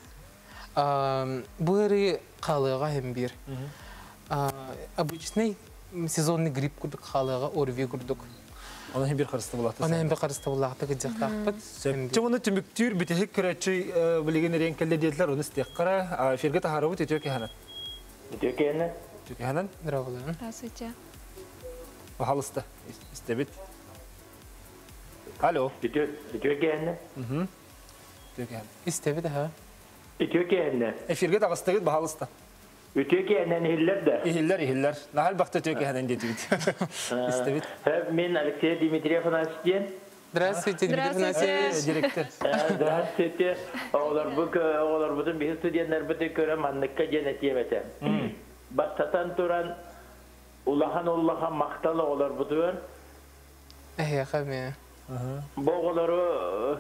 бу ыарыы хаалыаҕа иһин биир. Обычный сезонный грипп курдук хаалыаҕа, ОРВИ курдук. Оны хем бир харыстабылаахтык. Оны хем бир харыстабылаахтык ыдьахтаахпыт. Сөп. Оны түмүктүүр бүтэһик көрөччү билигин эрен кэллэ диэтилэр, оны истиэххара. Эфирге таһаарабыт үтүө киһанан. Үтүө киһанан. Үтүө киһанан. Здравствуйте. Здравствуйте. Пожалуйста, истебит. Алло. Үтүө киһанан. Үтүө киһанан. Истебит, аха. Үтүө киһанан. Эфирге таҕыстыгыт, пожалуйста. Үтүө киһанан иһиллэр да? Иһиллэр, иһиллэр. Наһал бахта үтүө киһанан диэтибит. Истебит. Мен Алексей Дмитриев диэн. Здравствуйте, Дмитрий Афанасьевич. Директор. Здравствуйте. Оҕолорбутун биһи студеннарбытын көрө манныкка диэн этиэм этэ. Бастатан туран улахан-улахан махтал оҕолорбутугар. Эһиэхэ эмиэ. Бу оҕолору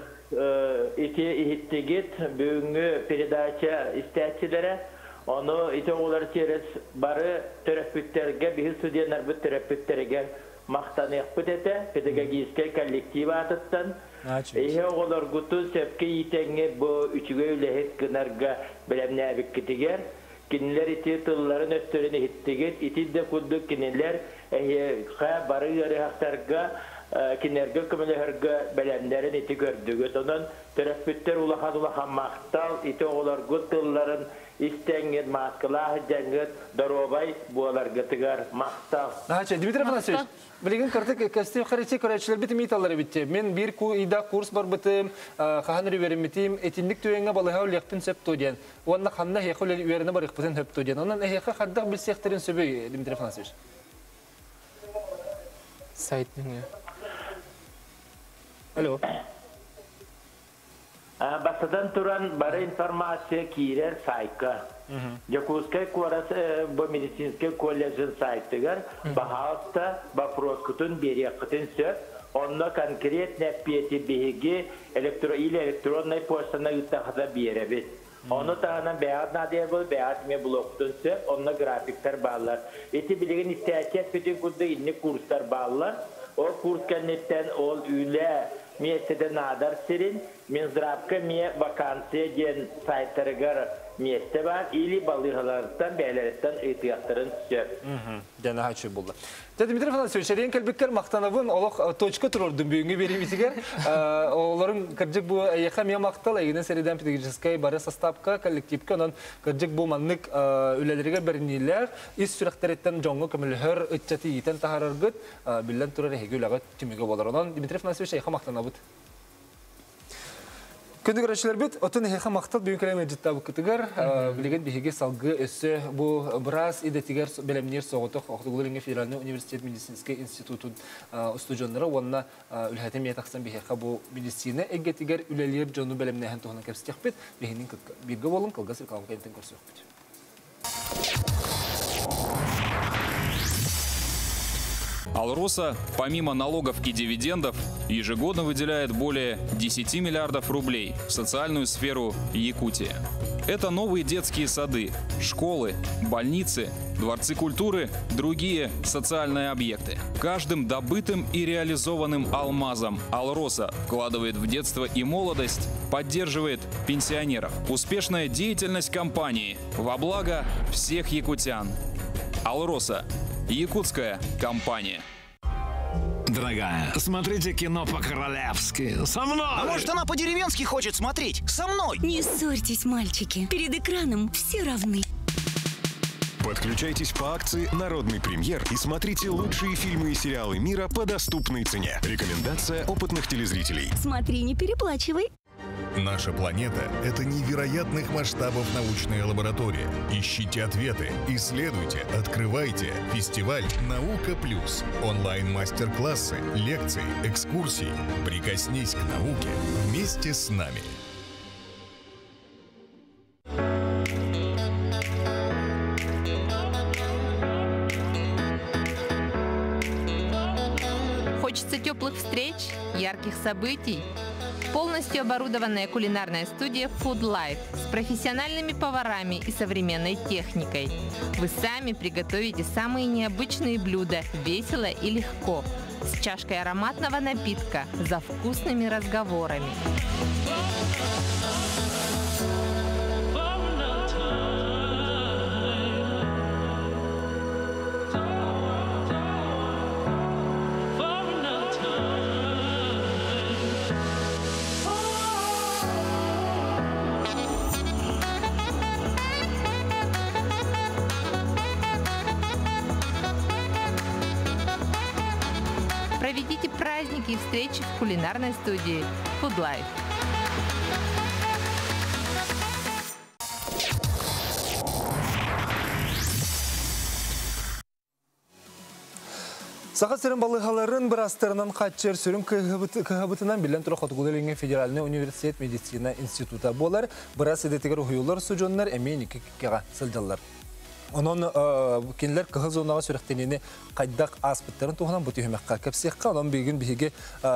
ити иһиттигит бүгүҥҥү передача истээччилэрэ. Ону ити оҕолор через бары төрөппүттэргэ, биһи студеннарбыт төрөппүттэригэр махтаныахпыт этэ педагогическай коллектив аатыттан. Иһи оҕолоргутун сөпкө иитэҥҥит бу үчүгэй үлэһит гынарга бэлэмнээбиккитигэр кинилэр ити тылларын өттөрүн иһиттигит. Ити да курдук кинилэр эһиэхэ бары ыарыһахтарга кинилэргэ көмөлөһөргө бэлэмнэрин ити көрдүгүт. Онон Төрөппүттэр улахан-улахан махтал, ити оҕолоргут тылларын истэҥҥит, мааскалаах сылдьаҥҥыт доруобай буоларгытыгар махтал. Наһаа Дмитрий Афанасьевич, билигин кыртык кестив харичи көрөөччүлэрбит имиталлар эбитти. Мен биир ида курс барбытым, хаһан үөрэммитим, этинник түгэҥҥэ балыһа үлэхпин сөп ту диэн. Уонна ханна эһиэхэ үөрэнэ барыахпытын сөп ту диэн. Онон эһиэхэ хайдах билсиэхтэрин сөбүй, Дмитрий Афанасьевич? Сайт нөҥүө. Алло. Бастатан туран, бары информация киирэр сайтка. Дьокуускай куорат бу медицинскэй колледжын сайтыгар баһаалыста вопроскутун биэриэххитин сөп. Онно конкретно эппиэти биһиги электро или электроннай почтаны ыыттаххытына биэрэбит. Ону таһынан бэйэҕит наадыйар бэйэҕит эмиэ булуоххутун сөп, онно графиктар бааллар. Ити билигин истээччи эппитин курдук инник курстар бааллар. Ол курс кэнниттэн ол үлэ миэстэтэ наадар сирин Минздравка эмиэ вакансия диэн сайтарыгар миэстэ баар или балыыһаларыттан бэйэлэриттэн ыытыахтарын сөп. Дьэ, наһаа үчүгэй буолла. Дьэ, Дмитрий Афанасьевич, эрийэн кэлбиккэр махтанабын. Олох точка туруордум бүгүҥҥү биэриибитигэр. Олорун кырдьык бу эйиэхэ эмиэ махтал, эйигинэн сэрэдээн педагогическай бары составка, коллективка, онон кырдьык бу маннык үлэлэригэр бэриниилээх, ис сүрэхтэриттэн дьоҥҥо көмөлөһөр ыччаты иитэн таһаараргыт, биллэн турар эһиги үлэҕит түмүгэ буолар. Онон Дмитрий Афанасьевич, эйиэхэ махтанабыт. Күндү көрөөччүлэрбит, отун эһиэхэ махтал бүгүн кэлэн ыалдьыттаабыккытыгар. Билигин биһиги салгыы өссө бу быраас идэтигэр бэлэмниир соҕотох Хотугулуу-Илиҥҥи федеральнай университет медицинскэй институтун устудьуоннара уонна үлэһитэ эмиэ тахсан биһиэхэ бу медицина эйгэтигэр үлэлиир дьону бэлэмнээһин туһунан кэпсэтиэхпит. Биһигини бииргэ буолуҥ, кылгас реклама кэнниттэн көрсүөхпүт. Алроса, помимо налогов и дивидендов, ежегодно выделяет более 10 миллиардов рублей в социальную сферу Якутии. Это новые детские сады, школы, больницы, дворцы культуры, другие социальные объекты. Каждым добытым и реализованным алмазом Алроса вкладывает в детство и молодость, поддерживает пенсионеров. Успешная деятельность компании во благо всех якутян. Алроса. Якутская компания. Дорогая, смотрите кино по-королевски. Со мной! А может, она по-деревенски хочет смотреть? Со мной! Не ссорьтесь, мальчики. Перед экраном все равны. Подключайтесь по акции «Народный премьер» и смотрите лучшие фильмы и сериалы мира по доступной цене. Рекомендация опытных телезрителей. Смотри, не переплачивай. Наша планета – это невероятных масштабов научная лаборатория. Ищите ответы, исследуйте, открывайте. Фестиваль «Наука плюс». Онлайн-мастер-классы, лекции, экскурсии. Прикоснись к науке вместе с нами. Хочется теплых встреч, ярких событий. Полностью оборудованная кулинарная студия Food Life с профессиональными поварами и современной техникой. Вы сами приготовите самые необычные блюда весело и легко, с чашкой ароматного напитка, за вкусными разговорами. Проведите праздники и встречи в кулинарной студии Food Life. Саха сирин балыыһаларын быраастарынан хааччыйар сүрүн кыһабытынан биллэн турар Хотугулуу-Илиҥҥи федеральнай университет медицина института буолар. Быраас идэтигэр уһуйуллар устудьуоннар эмиэ инники кэккэҕэ сылдьаллар. Онон кинилэр кыһыл зонаҕа сүрэхтэниини хайдах ааспыттарын туһунан бу түһүмэххэ кэпсиэххэ. Онон билигин биһиги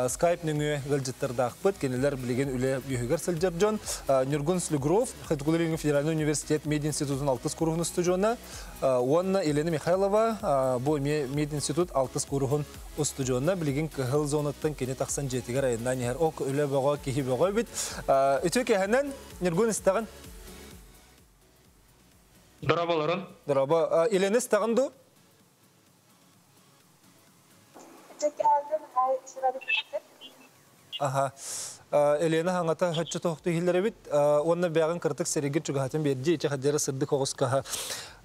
скайп нөҥүө ыалдьыттардаахпыт. Кинилэр билигин үлэ үөһүгэр сылдьар дьон. Ньургун Слюгров, Хотугулуу-Илиҥҥи федеральнай университет мединститутун алтыс куруһун устудьуона, уонна Елена Михайлова, бу эмиэ мединститут алтыс куруһун устудьуона. Билигин кыһыл зонаттан кини тахсан дьиэтигэр айаннаан иһэр. Ок, үлэ бөҕө, киһи бөҕө эбит. Үтүө киэһэнэн, Ньургун истэҕин? Дорооболорун. Дорообо. Елена истэҕин дуу? Аха. Елена хаңата хөччө тохту хиллеребит, онна бягын кыртык серигин чугахатын берди, иче хадера сырдык оғыскаха.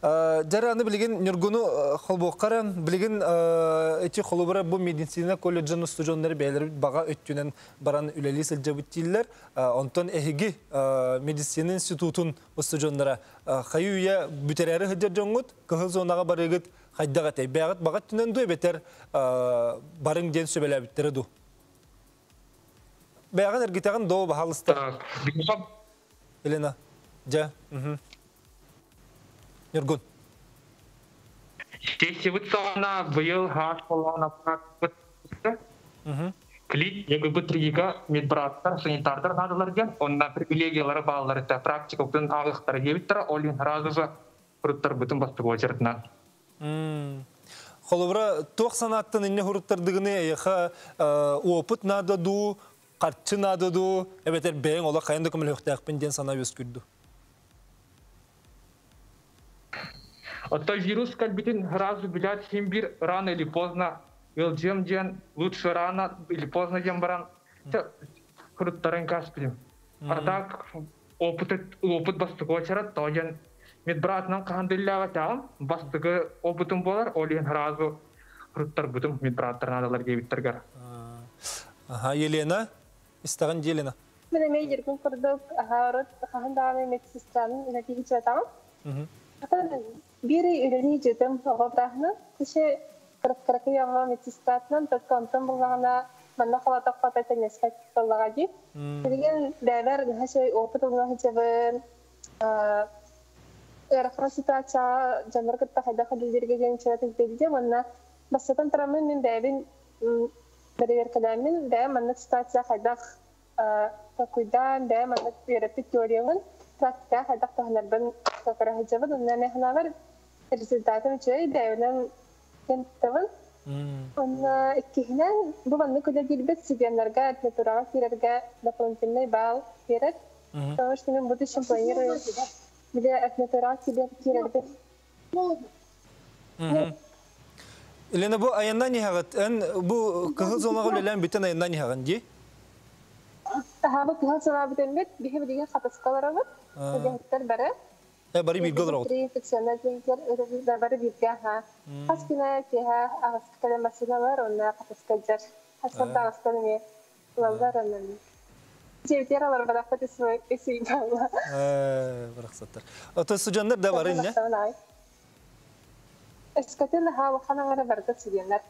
Жара аны билигин Нюргуну холбоққара, билигин эти холубара бу медицина колледжын студенттары бәйлер бага өттүнен баран үлели сылжабыт тиллер, онтон эһиги медицина институтун студенттара хаюя бүтерәре хыджар жоңгут, кыһыл зонага барыгыт хайдага тэй. Бягыт бага түнен ду бетер барың ден сөбеләбиттери ду. Бәғін әргетәғін до бағалысты. Елена, жа. Нұргүн. Сессия сағына бұйыл хас болған аппарат Клиника медбраттар, санитардар надалар онна привилегиялары балалар это практика бүтін ағықтары ебіттір, олин разы же құруттар бүтін бастық очередна. Холобра, тоқ санаттын инне хуруттардыгыны яха опыт нада ду, қарчы нада ду, эбетер бәйін ола қайында көміл хөқтәқпін ден сана өскүрді. Ото вирус кальбитин разу билят химбир рано или поздно Илджем ден, лучше рано или поздно ден баран. Хуруттарын каспидим. А так опыт бастыгы очарат, тоген медбратынан қандыллаға тағым, бастыгы опытым болар, олен разу хуруттар бүтім медбраттар надалар дебиттергар. Ага, Елена, истаған Елена. Мен эме жергин курдук, ахарот хахандагы медсестранын үлети хичатам. Бири үлени жетим оҕобрахны, кеше кырык яңа медсестратынан только онтон буллагана манна халатак патата нескак боллага ди. Билген бәбәр нәһәшәй опыт булган хичебен, ыарахан ситуация жанар кытта хайда хадилерге ден чыратын белде, манна бассатан тарамын мен бәбин бәреркәләмин, бә манна ситуация хайдах такуйдан, бә манна берепит теориябын практика хайдах тахнарбын такара хичебен, онна мехнавар результатым чөй бәбинен кенттебин. Онна иккиһинен бу манны күлэ киирбит студентларга ординатураҕа киирэргэ дополнительный балл биэрэр. Потому что мен будущем планирую где ординатураҕа киирэрбит. Елена, бу аяннан нихагат, эн бу кыһыл зонага үлелән бүтән аяннан нихаган, ди? Аха, бу кыһыл зона бүтән бит, биһи билген хатаскаларыбыт, үлэһиттэр бары. Бары бирге олар. Инфекционный клиниктер бары бирге, ха. Хас күнә киһә агыс кэлэ машиналар, онна хатаскалар. Хасында агыстан эме улалар оннан. Жебитер алар баракка тесмей эсей бала. Бараксаттар. Ото студенттер да бар инне? Эскатен ха ваханаңара барда студенттер.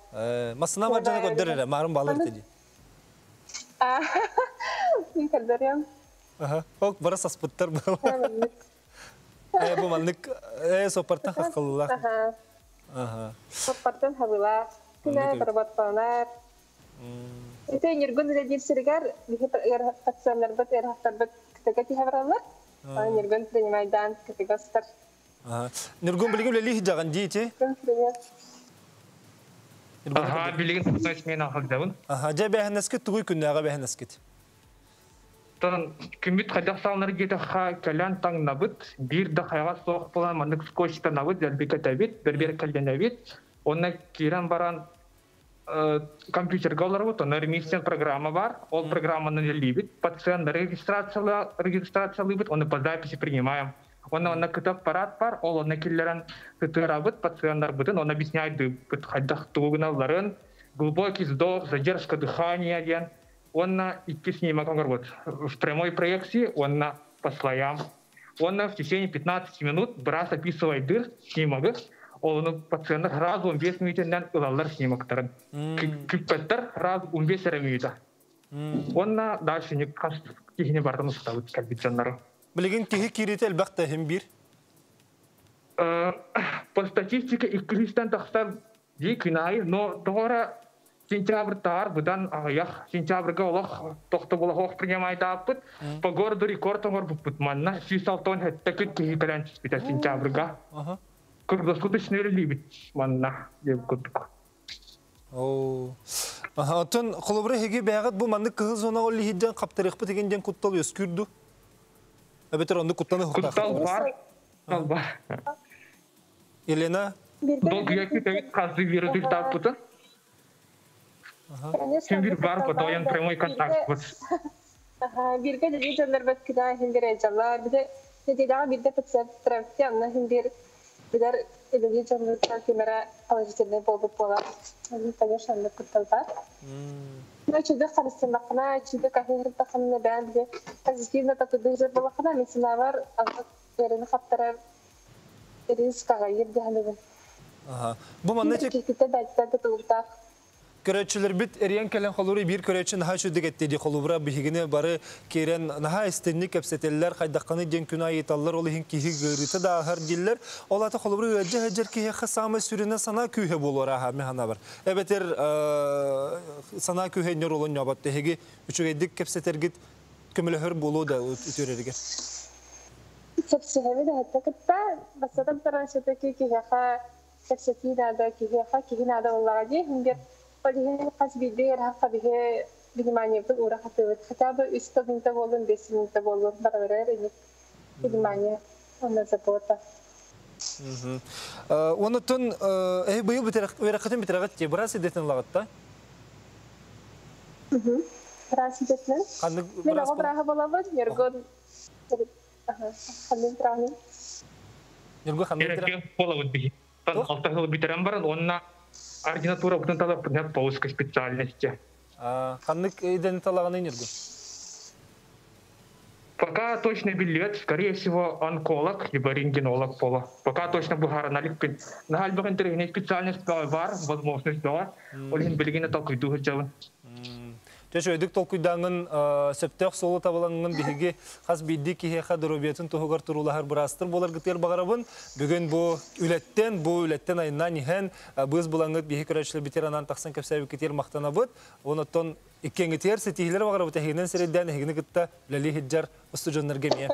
Масына бар жана көддөр эле, марын балар теди. Мен көрдөрөм. Аха, ок бара саспыттар бала. Бу маннык сопартан хаккыллах. Аха. Сопартан хабыла. Күнә барбатпанар. Ите ниргүн дә дирсергәр, бихи пациентлар бит, эрхаттар бит күтәгә тиһәбралар. Ниргүн принимайдан күтәгә стар. Аха. Ниргүн билген лели жаган дийти. Аха, билген мен ахылдабын. Аха, жа бәһнәскет тугуй күннәгә бәһнәскет. Тон күмүт хайдах салнар гете ха калан таң набыт, бир да хайга соох болан манык скотчта набыт, залбика табит, бер-бер калдан набит. Онна киран баран компьютерге олар бут, онна ремиссия программа бар, ол программаны либит, пациент регистрациялыбыт, оны по записи принимаем. Онна онна кыт аппарат бар, ол онна киллерен кытырабыт, пациенттар бытын, он объясняет быт хайдах тугуналарын, глубокий вздох, задержка дыхания ден. Он на идти с ним, как вот, в прямой проекции, он на по слоям. Он на в течение 15 минут брас описывает дыр снимок, он пациент сразу он весь минутен ылалар снимоктарын. Күппеттер сразу он весь минута. Он на дальше не кихне бартын уставит кальбитжаннары. Билген кихи кирите элбакта хем бир? По статистике иккилистен тахта ди күнай, но тора сентябрь тар, бұдан аяқ сентябрьға олақ тоқты бола хоқ принимает апыт. По городу рекорд оңор бұппыт манна. Сүйсалтон хәтті күт кихи кәлән түспіті сентябрьға. Круглосуточный либит манна деп күттік. Отон холобра хеги бәгат бу манны кыһыл зона ол лихидден каптырык деген ден куттал өскүрдү. Әбетер онды куттаны хуктак. Куттал бар. Куттал бар. Елена. Долгы якы тәвит казы вирус таппыты. Син бар потоян прямой контакт вот. Бирге де дьоннор бэткида хиндир эжалар, биде неделяга бирде пациент травти, анна хиндир билер илеги дьоннор кемера положительный болбут болар. Конечно, анна куттал бар. Но чудо харыстынакына, чудо кахыртакына бән биде позитивно такы болакына, мен бар, анна берини хаптарар риск агайыр деханыбын. Бу манна тек Китте бәттә тутултак. Көрөчүлөр бит эриен келен холуру бир көрөчү наха чүдүк этти холубура биһигине бары керен наха эстенни кепсетеллер кайдакканы ден күн айыталлар ол иһин киһи гырыты да ахар диллер ол ата холубура ыаджа хаджар киһи хасама сүрүнэ сана күүһэ болор аха механа бар эбетер сана күүһэ нөр олон ньобат теһиги үчүгэйдик кепсетергит көмөлөһөр болуу да үтүрэригер. Кепсеһэби да хэттэкытта басатан таран шетеки киһиэхэ кепсетии наада киһиэхэ киһи наада боллаҕа дии хингер Полиһин хас биирдии эрһахха биһи внимание ура хатыбыт. Хотя бы үс минута болун, 5 минута болун, барабарар ини внимание, онна забота. Онутун быйыл үөрэххитин бүтэрэгит дии, быраас идэтин ылаҕыт? Быраас идэтинэн. Ханнык Мен быраас оҕо бырааһа буолабын, Ньургун ханнык бырааһын? Ньургун ханнык Терапевт болабыт биһи. Алта сыл бүтэрэн баран, онна ординатура бутун талап по узкой специальности. Ханнык идэни талаҕыный, Ньургун? Пока точно биллибэт, скорее всего, онколог, либо рентгенолог пола. Пока точно быһаарына иликпин. Наһаа элбэх интэриэһинэй специальность бар, возможность бар. Ол иһин билигин толкуйдуу сылдьабын. Чөчө өйдүк толкуйдааҥын сөптөөх суолу табылаңын биһиги хас биирдии киһиэхэ доруобуйатын туһугар туруулаһар быраастар буоларгытыгар баҕарабын. Бүгүн бу үлэттэн айаннаан иһэн быыс булаҥҥыт биһи көрөөччүлэрбитигэр анаан тахсан кэпсээбиккитигэр махтанабыт. Онтон иккиэҥҥитигэр ситиһиилэри баҕарабыт эһигинэн сирэйдээн эһигини кытта үлэлии сылдьар устудьуоннарга эмиэ.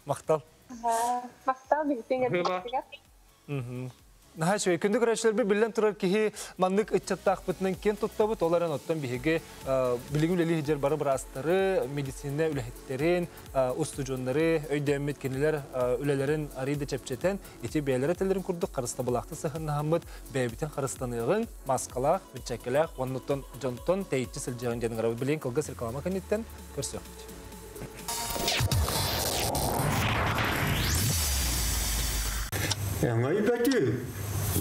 Махтал. Махтал биһиттен. Наһаа үчүгэй. Күндү көрөөччүлэрбит, биллэн турар, киһи маннык ыччаттаахпытынан киэн туттабыт, оларын оттон биһиги билигин үлэлии сылдьар бары быраастары, медицина үлэһиттэрин, устудьуоннары өйдөөммүт кинилэр үлэлэрин арыйда чэпчэтэн, ити бэйэлэрэ этэллэрин курдук харыстабылаахтык сыһыаннаһаммыт бэйэбитин харыстаныаҕыҥ, маскалаах, бирчээккэлээх, оннуттан дьонтон тэйиччи сылдьыаҕыҥ диэн ыҥырабыт. Билигин кылгас реклама кэнниттэн көрсүөхпүт. Эҥэй бөтүүк,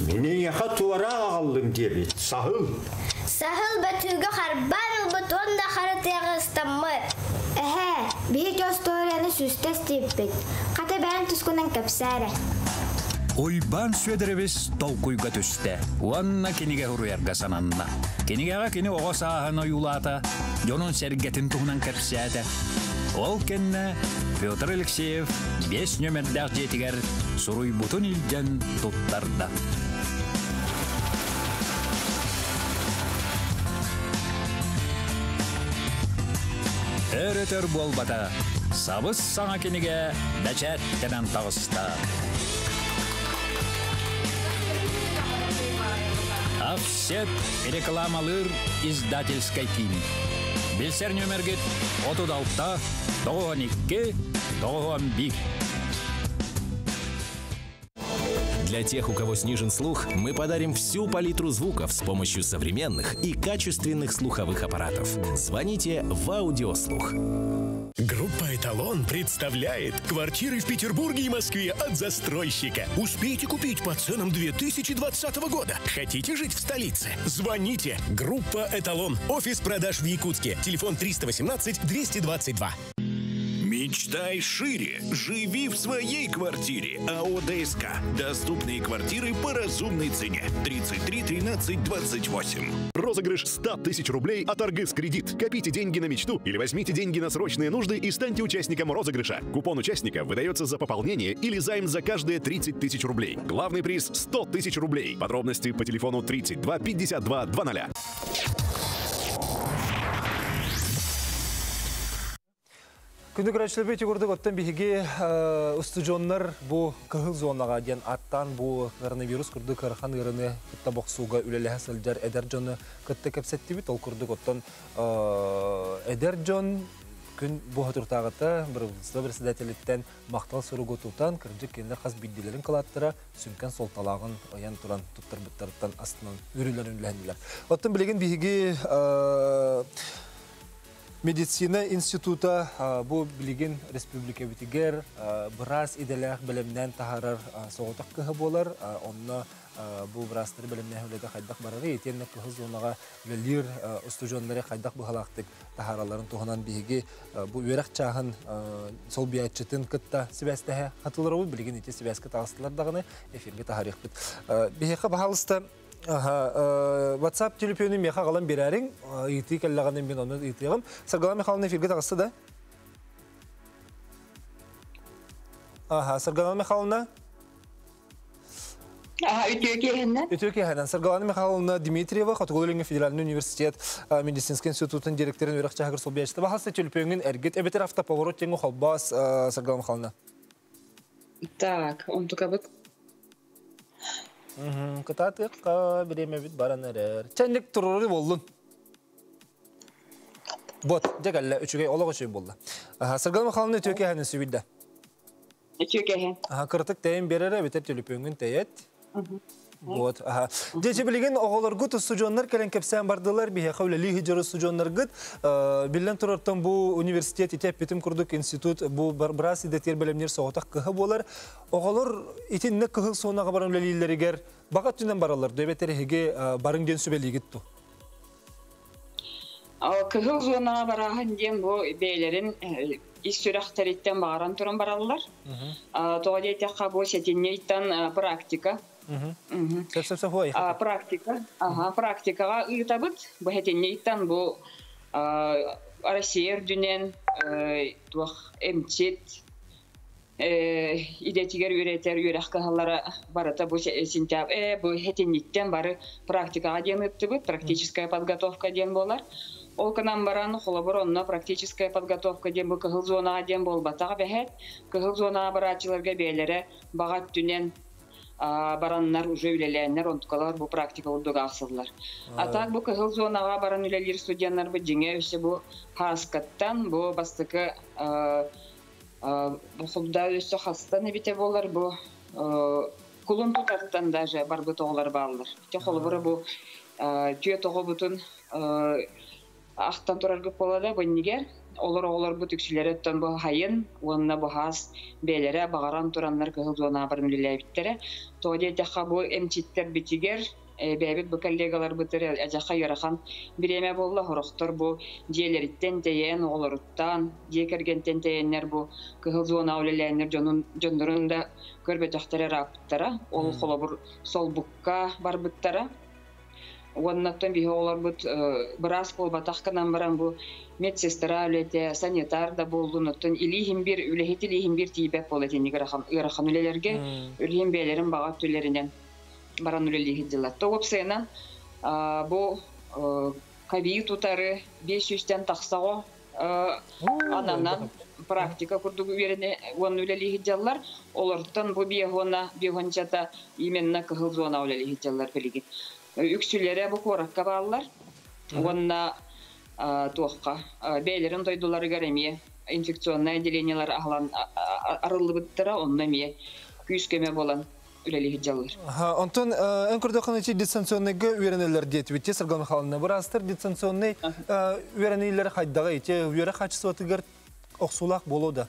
мин эйиэхэ туораах аҕаллым диэбит, саһыл. Саһыл бөтүүгү харбаан ылбыт уонна хара тыаҕа ыстаммыт. Эһээ, биһиги остуоруйаны сүүстэ истибиппит. Хата бэйэҥ тускунан кэпсээ эрэ. Уйбаан Сүөдэрэбис толкуйга түстэ уонна кинигэ суруйарга сананна. Кинигэҕэ кини оҕо сааһын ойуулаата, дьонун-сэргэтин туһунан кэпсээтэ. Ол кэннэ Петр Алексеев биэс нүөмэрдээх дьиэтигэр суруйбутун илдьэн туттарда. Өр-өтөр буолбата, сабыс саҥа кинигэ бэчээттэнэн таҕыста. Офсет рекламалыыр издательскай киин. Билсэр нүөмэргит 36 92 91. Для тех, у кого снижен слух, мы подарим всю палитру звуков с помощью современных и качественных слуховых аппаратов. Звоните в Аудиослух. Группа «Эталон» представляет квартиры в Петербурге и Москве от застройщика. Успейте купить по ценам 2020 года. Хотите жить в столице? Звоните. Группа «Эталон». Офис продаж в Якутске. Телефон 318 222. Мечтай шире. Живи в своей квартире. АО ДСК. Доступные квартиры по разумной цене. 33 13 28. Розыгрыш 100 тысяч рублей от Аргыс Кредит. Копите деньги на мечту или возьмите деньги на срочные нужды и станьте участником розыгрыша. Купон участника выдается за пополнение или займ за каждые 30 тысяч рублей. Главный приз 100 тысяч рублей. Подробности по телефону 32 52 00. Күндү көрөөччүлэрбит, курдук оттон биһиги устудьуоннар бу кыһыл зонаҕа диэн ааттаан бу коронавирус курдук ыарахан ыарыыны кытта бохсууга үлэлэһэ сылдьар эдэр дьону кытта кэпсэттибит. Ол курдук оттон эдэр дьон Күн бу соторутааҕыта бырабыыталыстыба председателиттэн махтал суругу тутан, кырдьык кинилэр хас биирдиилэрин кылааттара сүҥкэн суолталааҕын ыйан туран туттарбыттарыттан астынан үөрүүлэрин үллэһиннилэр. Оттон билигин биһиги Медицина института бу билигин республикабытыгар быраас идэлээх бэлэмнээн таһаарар соҕотох кыһа буолар. Онно бу быраастары бэлэмнээһин үлэтэ хайдах барарый, итиэннэ кыһыл зонаҕа үлэлиир устудьуоннары хайдах быһалаахтык таһааралларын туһунан биһиги бу үөрэх чааһын солбуйааччытын кытта сибээстэһэ хатыларобут. Билигин ити сибээскэ таҕыстылар даҕаны эфиргэ таһаарыахпыт. Биһиэхэ баһаалыста WhatsApp телефону миэхэ аҕалан биэрээриҥ. Ыйытыы кэллэҕинэ мин ону ыйытыаҕым. Саргылана Михайловна эфиргэ таҕыста да? Аха, Саргылана Михайловна? Үтүө киэһэннэн. Үтүө киэһэнэн. Саргылана Михайловна Дмитриева, Хотугу-Илиҥҥи федеральный университет медицинскэй институтун директорын үөрэх чааһыгар солбуйааччыта. Баһаалыста төлөпүөҥҥүн эргит эбэтэр автоповорот диэҥҥэ холбоос Саргылана Михайловна. Так, онтукабыт. Кытаатыахха бириэмэбит баран эрэр. Чэнник туруру боллун. Вот, дьэ кэллэ, үчүгэй, олох үчүгэй буолла. Саргылана Михайловна үтүө киэһэнэн сүбүйдэ. Үтүө киэһэ. Кыратык тэйэн биэрэрэ эбэтэр төлөпүөҥҥүн тэйэт. Вот, аха. Дьэ, билигин оҕолоргут устудьуоннар кэлэн кэпсээн бардылар, биһиэхэ үлэлии сылдьар устудьуоннаргыт. Биллэн турартан бу университет ити эппитим курдук институт бу быраас идэтигэр бэлэмниир соҕотох кыһа буолар. Оҕолор итиннэ кыһыл суонаҕа баран үлэлииллэригэр баҕа өттүнэн бараллар дуо эбэтэр эһиги барыҥ диэн сүбэлиигит дуу? Кыһыл зонаҕа барааһын диэн бу бэйэлэрин ис сүрэхтэриттэн баҕаран туран бараллар. Тоҕо диэтэххэ бу сэтинньийтан практика. Практика. Практикаҕа ыытабыт. Бу сэтинньийтан бу Россия үрдүнэн туох эмчит идэтигэр үөрэтэр үөрэх кыһалара барыта бу сентябрь бу сэтинньиттэн бары практикаҕа диэн ыыттыбыт, практическая подготовка диэн буолар. Ол гынан баран, холобур, онно практическая подготовка диэн бу кыһыл зонаҕа диэн буолбатах эбэһээт. Кыһыл зонаҕа барааччыларга бэйэлэрэ баҕа өттүнэн бараннар уже үлэлээннэр онтукалар бу практика курдук аахсыллар. А так бу кыһыл зонаҕа баран үлэлиир студеннарбыт дьиҥэ өссө бу Хааскаттан бу бастакы бу хулда өссө хастан эбитэ буолар бу кулун тутартан даже барбыт оҕолор бааллар. Ити холобура бу түөрт оҕобутун ахтан тураргыт буолла бу иннигэр олор оҕолорбут үксүлэрэ оттон бу хайын уонна бу хаас бэйэлэрэ баҕаран тураннар кыһыл зонаҕа баран үлэлээбиттэрэ. Тоҕо диэтэххэ бу эмчиттэр битигэр бэйэбит бу коллегаларбытыр адьаха ыарахан бириэмэ буолла сорохтор бу дьиэлэриттэн тэйэн оҕолоруттан дьиэ кэргэнтэн тэйэннэр бу кыһыл зонаҕа үлэлээннэр дьонун дьоннорун да көрбөтөхтөрө ырааппыттара ол холобур солбукка барбыттара уоннаттан биһи оҕолорбут быраас буолбатах гынан баран бу медсестра үлэтэ санитар да буоллун оттон илииһин бир үлэһит илииһин бир тиийбэт буола итинник ыарахан үлэлэргэ үлэһин бэйэлэрин баҕа өттүлэринэн баран үлэлии сылдьаллар. То уопсайынан бу ковид утары 500-тэн тахсаҕо ананан практика курдук үөрэнэ уонна үлэлии сылдьаллар. Олортон бу биэһуона биэһуончата именно кыһыл зона үлэлии сылдьаллар билигин. Үксүлэрэ бу куоракка бааллар. Уонна туохха бэйэлэрин дойдуларыгар эмиэ инфекционнай отделениелар аһылан арыллыбыттара, онно эмиэ күүс-көмө буолан үлэлии сылдьаллар. Онтон эн көрдөххүнэ ити дистанционныйга үөрэнэллэр диэтибит те Саргылана Михайловна. Быраастар дистанционный үөрэниилэр хайдаҕый? Ити үөрэх хаачыстыбатыгар охсуулаах буолуо да?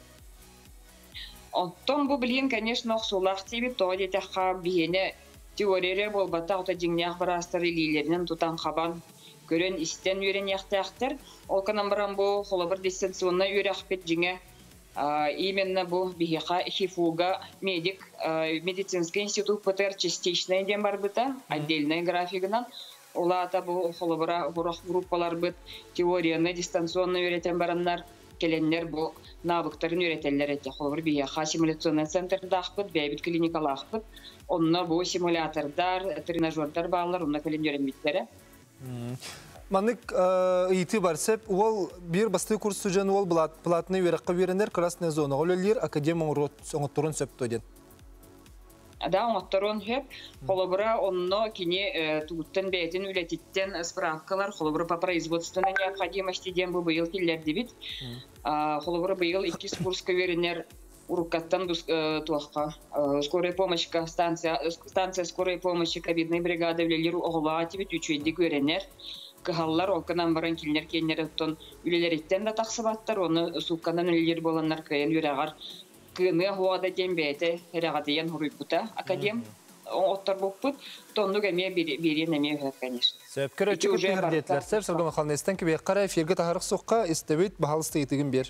Оттон бу билигин, конечно, охсуулаах диибит. Тоҕо диэтэххэ, биһиэнэ теория эрэ буолбатах, ото дьиҥнээх быраастар илиилэринэн тутан-хабан, көрөн-истэн үөрэниэхтээхтэр. Ол гынан баран бу холобур дистанционнай үөрэхпит дьиҥэ именно бу биһиэхэ ХИФУга медик медицинский институт ПТР частичная диэн барбыта отдельная графигынан ол аата бу холобура сорох группаларбыт теорияны дистанционно үөрэтэн бараннар кэлэннэр бу навыктарын үөрэтэллэр этэ холобур биһиэхэ симуляционный центрдаахпыт бэйэбит клиникалаахпыт онно бу симулятордар тренажердар бааллар онно кэлин үөрэммиттэрэ. Маннык ыйытыы бар сөп. Уол биир бастыы курс студент уол платный үөрэххэ үөрэнэр, красная зонаҕа үлэлиир, академ оҥотторун сөп дуо диэн. Да, оҥотторуон сөп. Холобура, онно кини тугуттан бэйэтин үлэтиттэн справкалар, холобура, по производственной необходимости диэн бу быйыл киллэрдибит. Холобура, быйыл иккис курска үөрэнэр уруккаттан туохха скорая помощька станция станция скорой помощи ковидной бригада үлэлиир оҕолоох этибит үчүгэйдик үөрэнэр кыһаллар ол гынан баран кинилэр киэннэр оттон үлэлэриттэн да тахсыбаттар оны суукканан үлэлиир буоланнар кыайан үөрэҕэр кыаныа хуода диэн бэйэтэ эрэҕэтийэн хуруйбута академ отторбуппут тоннук эмиэ биэриэн эмиэ үһэ конечно. Сөп көрөччү күппүһэр диэтилэр. Сөп Саргы Михайловна истэн кибиэххэ эфиргэ таһарых суохха истэбит баһалыста ыйытыгын биэр.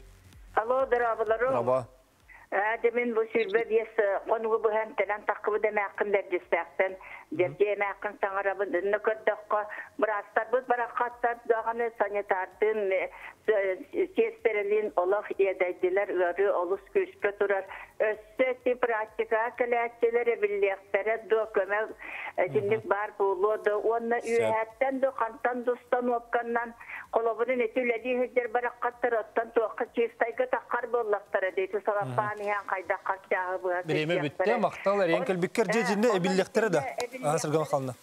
Алло, дорооболору. Дорообо. Дьэ мин бу 25 хонугу быһа эмтэнэн таххыбыт эмээххин Бэрдьистэхтэн Дьэрдьи эмээххин саҥарабын. Инна көрдөххө, быраастарбыт бараххаттар даҕаны санитардыын, сиэстэрэлиин олох иэдэйдилэр, ыарыы олус күүскэ турар. Өссө ити практикаҕа кэлээччилэр эбиллиэхтэрэ дуо, көмө итинник баар буолуо дуо уонна үөһээттэн да хантан да установканнан холобурун ити үлэлии сылдьар бараххаттар оттон туохха чистайга таххар буоллахтара дии ити салаппаан иһэн хайдах хас чааһы быһа Бириэмэ бүттэ, махтал эрийэн кэлбиккэр дьэ итиннэ эбиллиэхтэрэ да. Саргы Михайловна.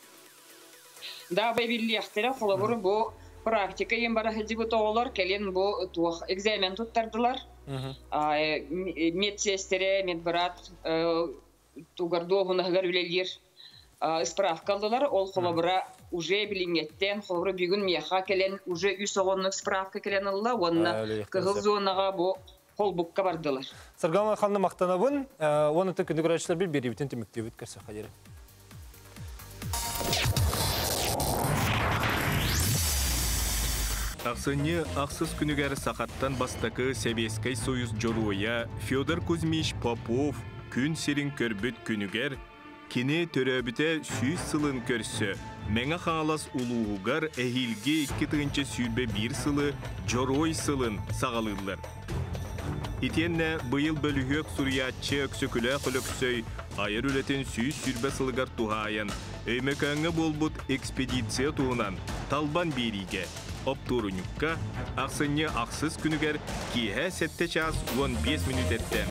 Да, эбиллиэхтэрэ. Холобур, бу практика иһин бара сылдьыбыт оҕолор кэлин бу туох экзамен туттардылар. Медсиэстэрэ, медбрат тугар дуоһунаһыгар үлэлиир справка ыллылар. Ол холобура уже билиҥҥэттэн, холобура бүгүн миэхэ кэлэн уже үс оҕоннук справка кэлэн ылла уонна кыһыл зонаҕа бу холбукка бардылар. Саргана Михайловна махтанабын. Уонна күндү көрөөччүлэр биэриибитин түмүктүүбүт көрсөххө диэри. Ахсынньы ахсыс күнүгэр сахаттан бастакы Сэбиэскэй Союз Дьоруойа Федор Кузьмич Попов күн сирин көрбүт күнүгэр кини төрөөбүтэ 100 сылын көрсө Мэҥэ Хаҥалас улууһугар эһиилги 2021 сылы Дьоруой сылын саҕалыыллар. Итиэннэ быйыл бөлүһүөк суруйааччы Өксөкүлээх Өлөксөй айар үлэтин 120 сылыгар туһаайан Өймөкөөҥҥө буолбут экспедиция туһунан Талбан биэриигэ оптуорунньукка ахсынньы ахсыс күнүгэр киэһэ 7 чаас 15 мүнүүтэттэн.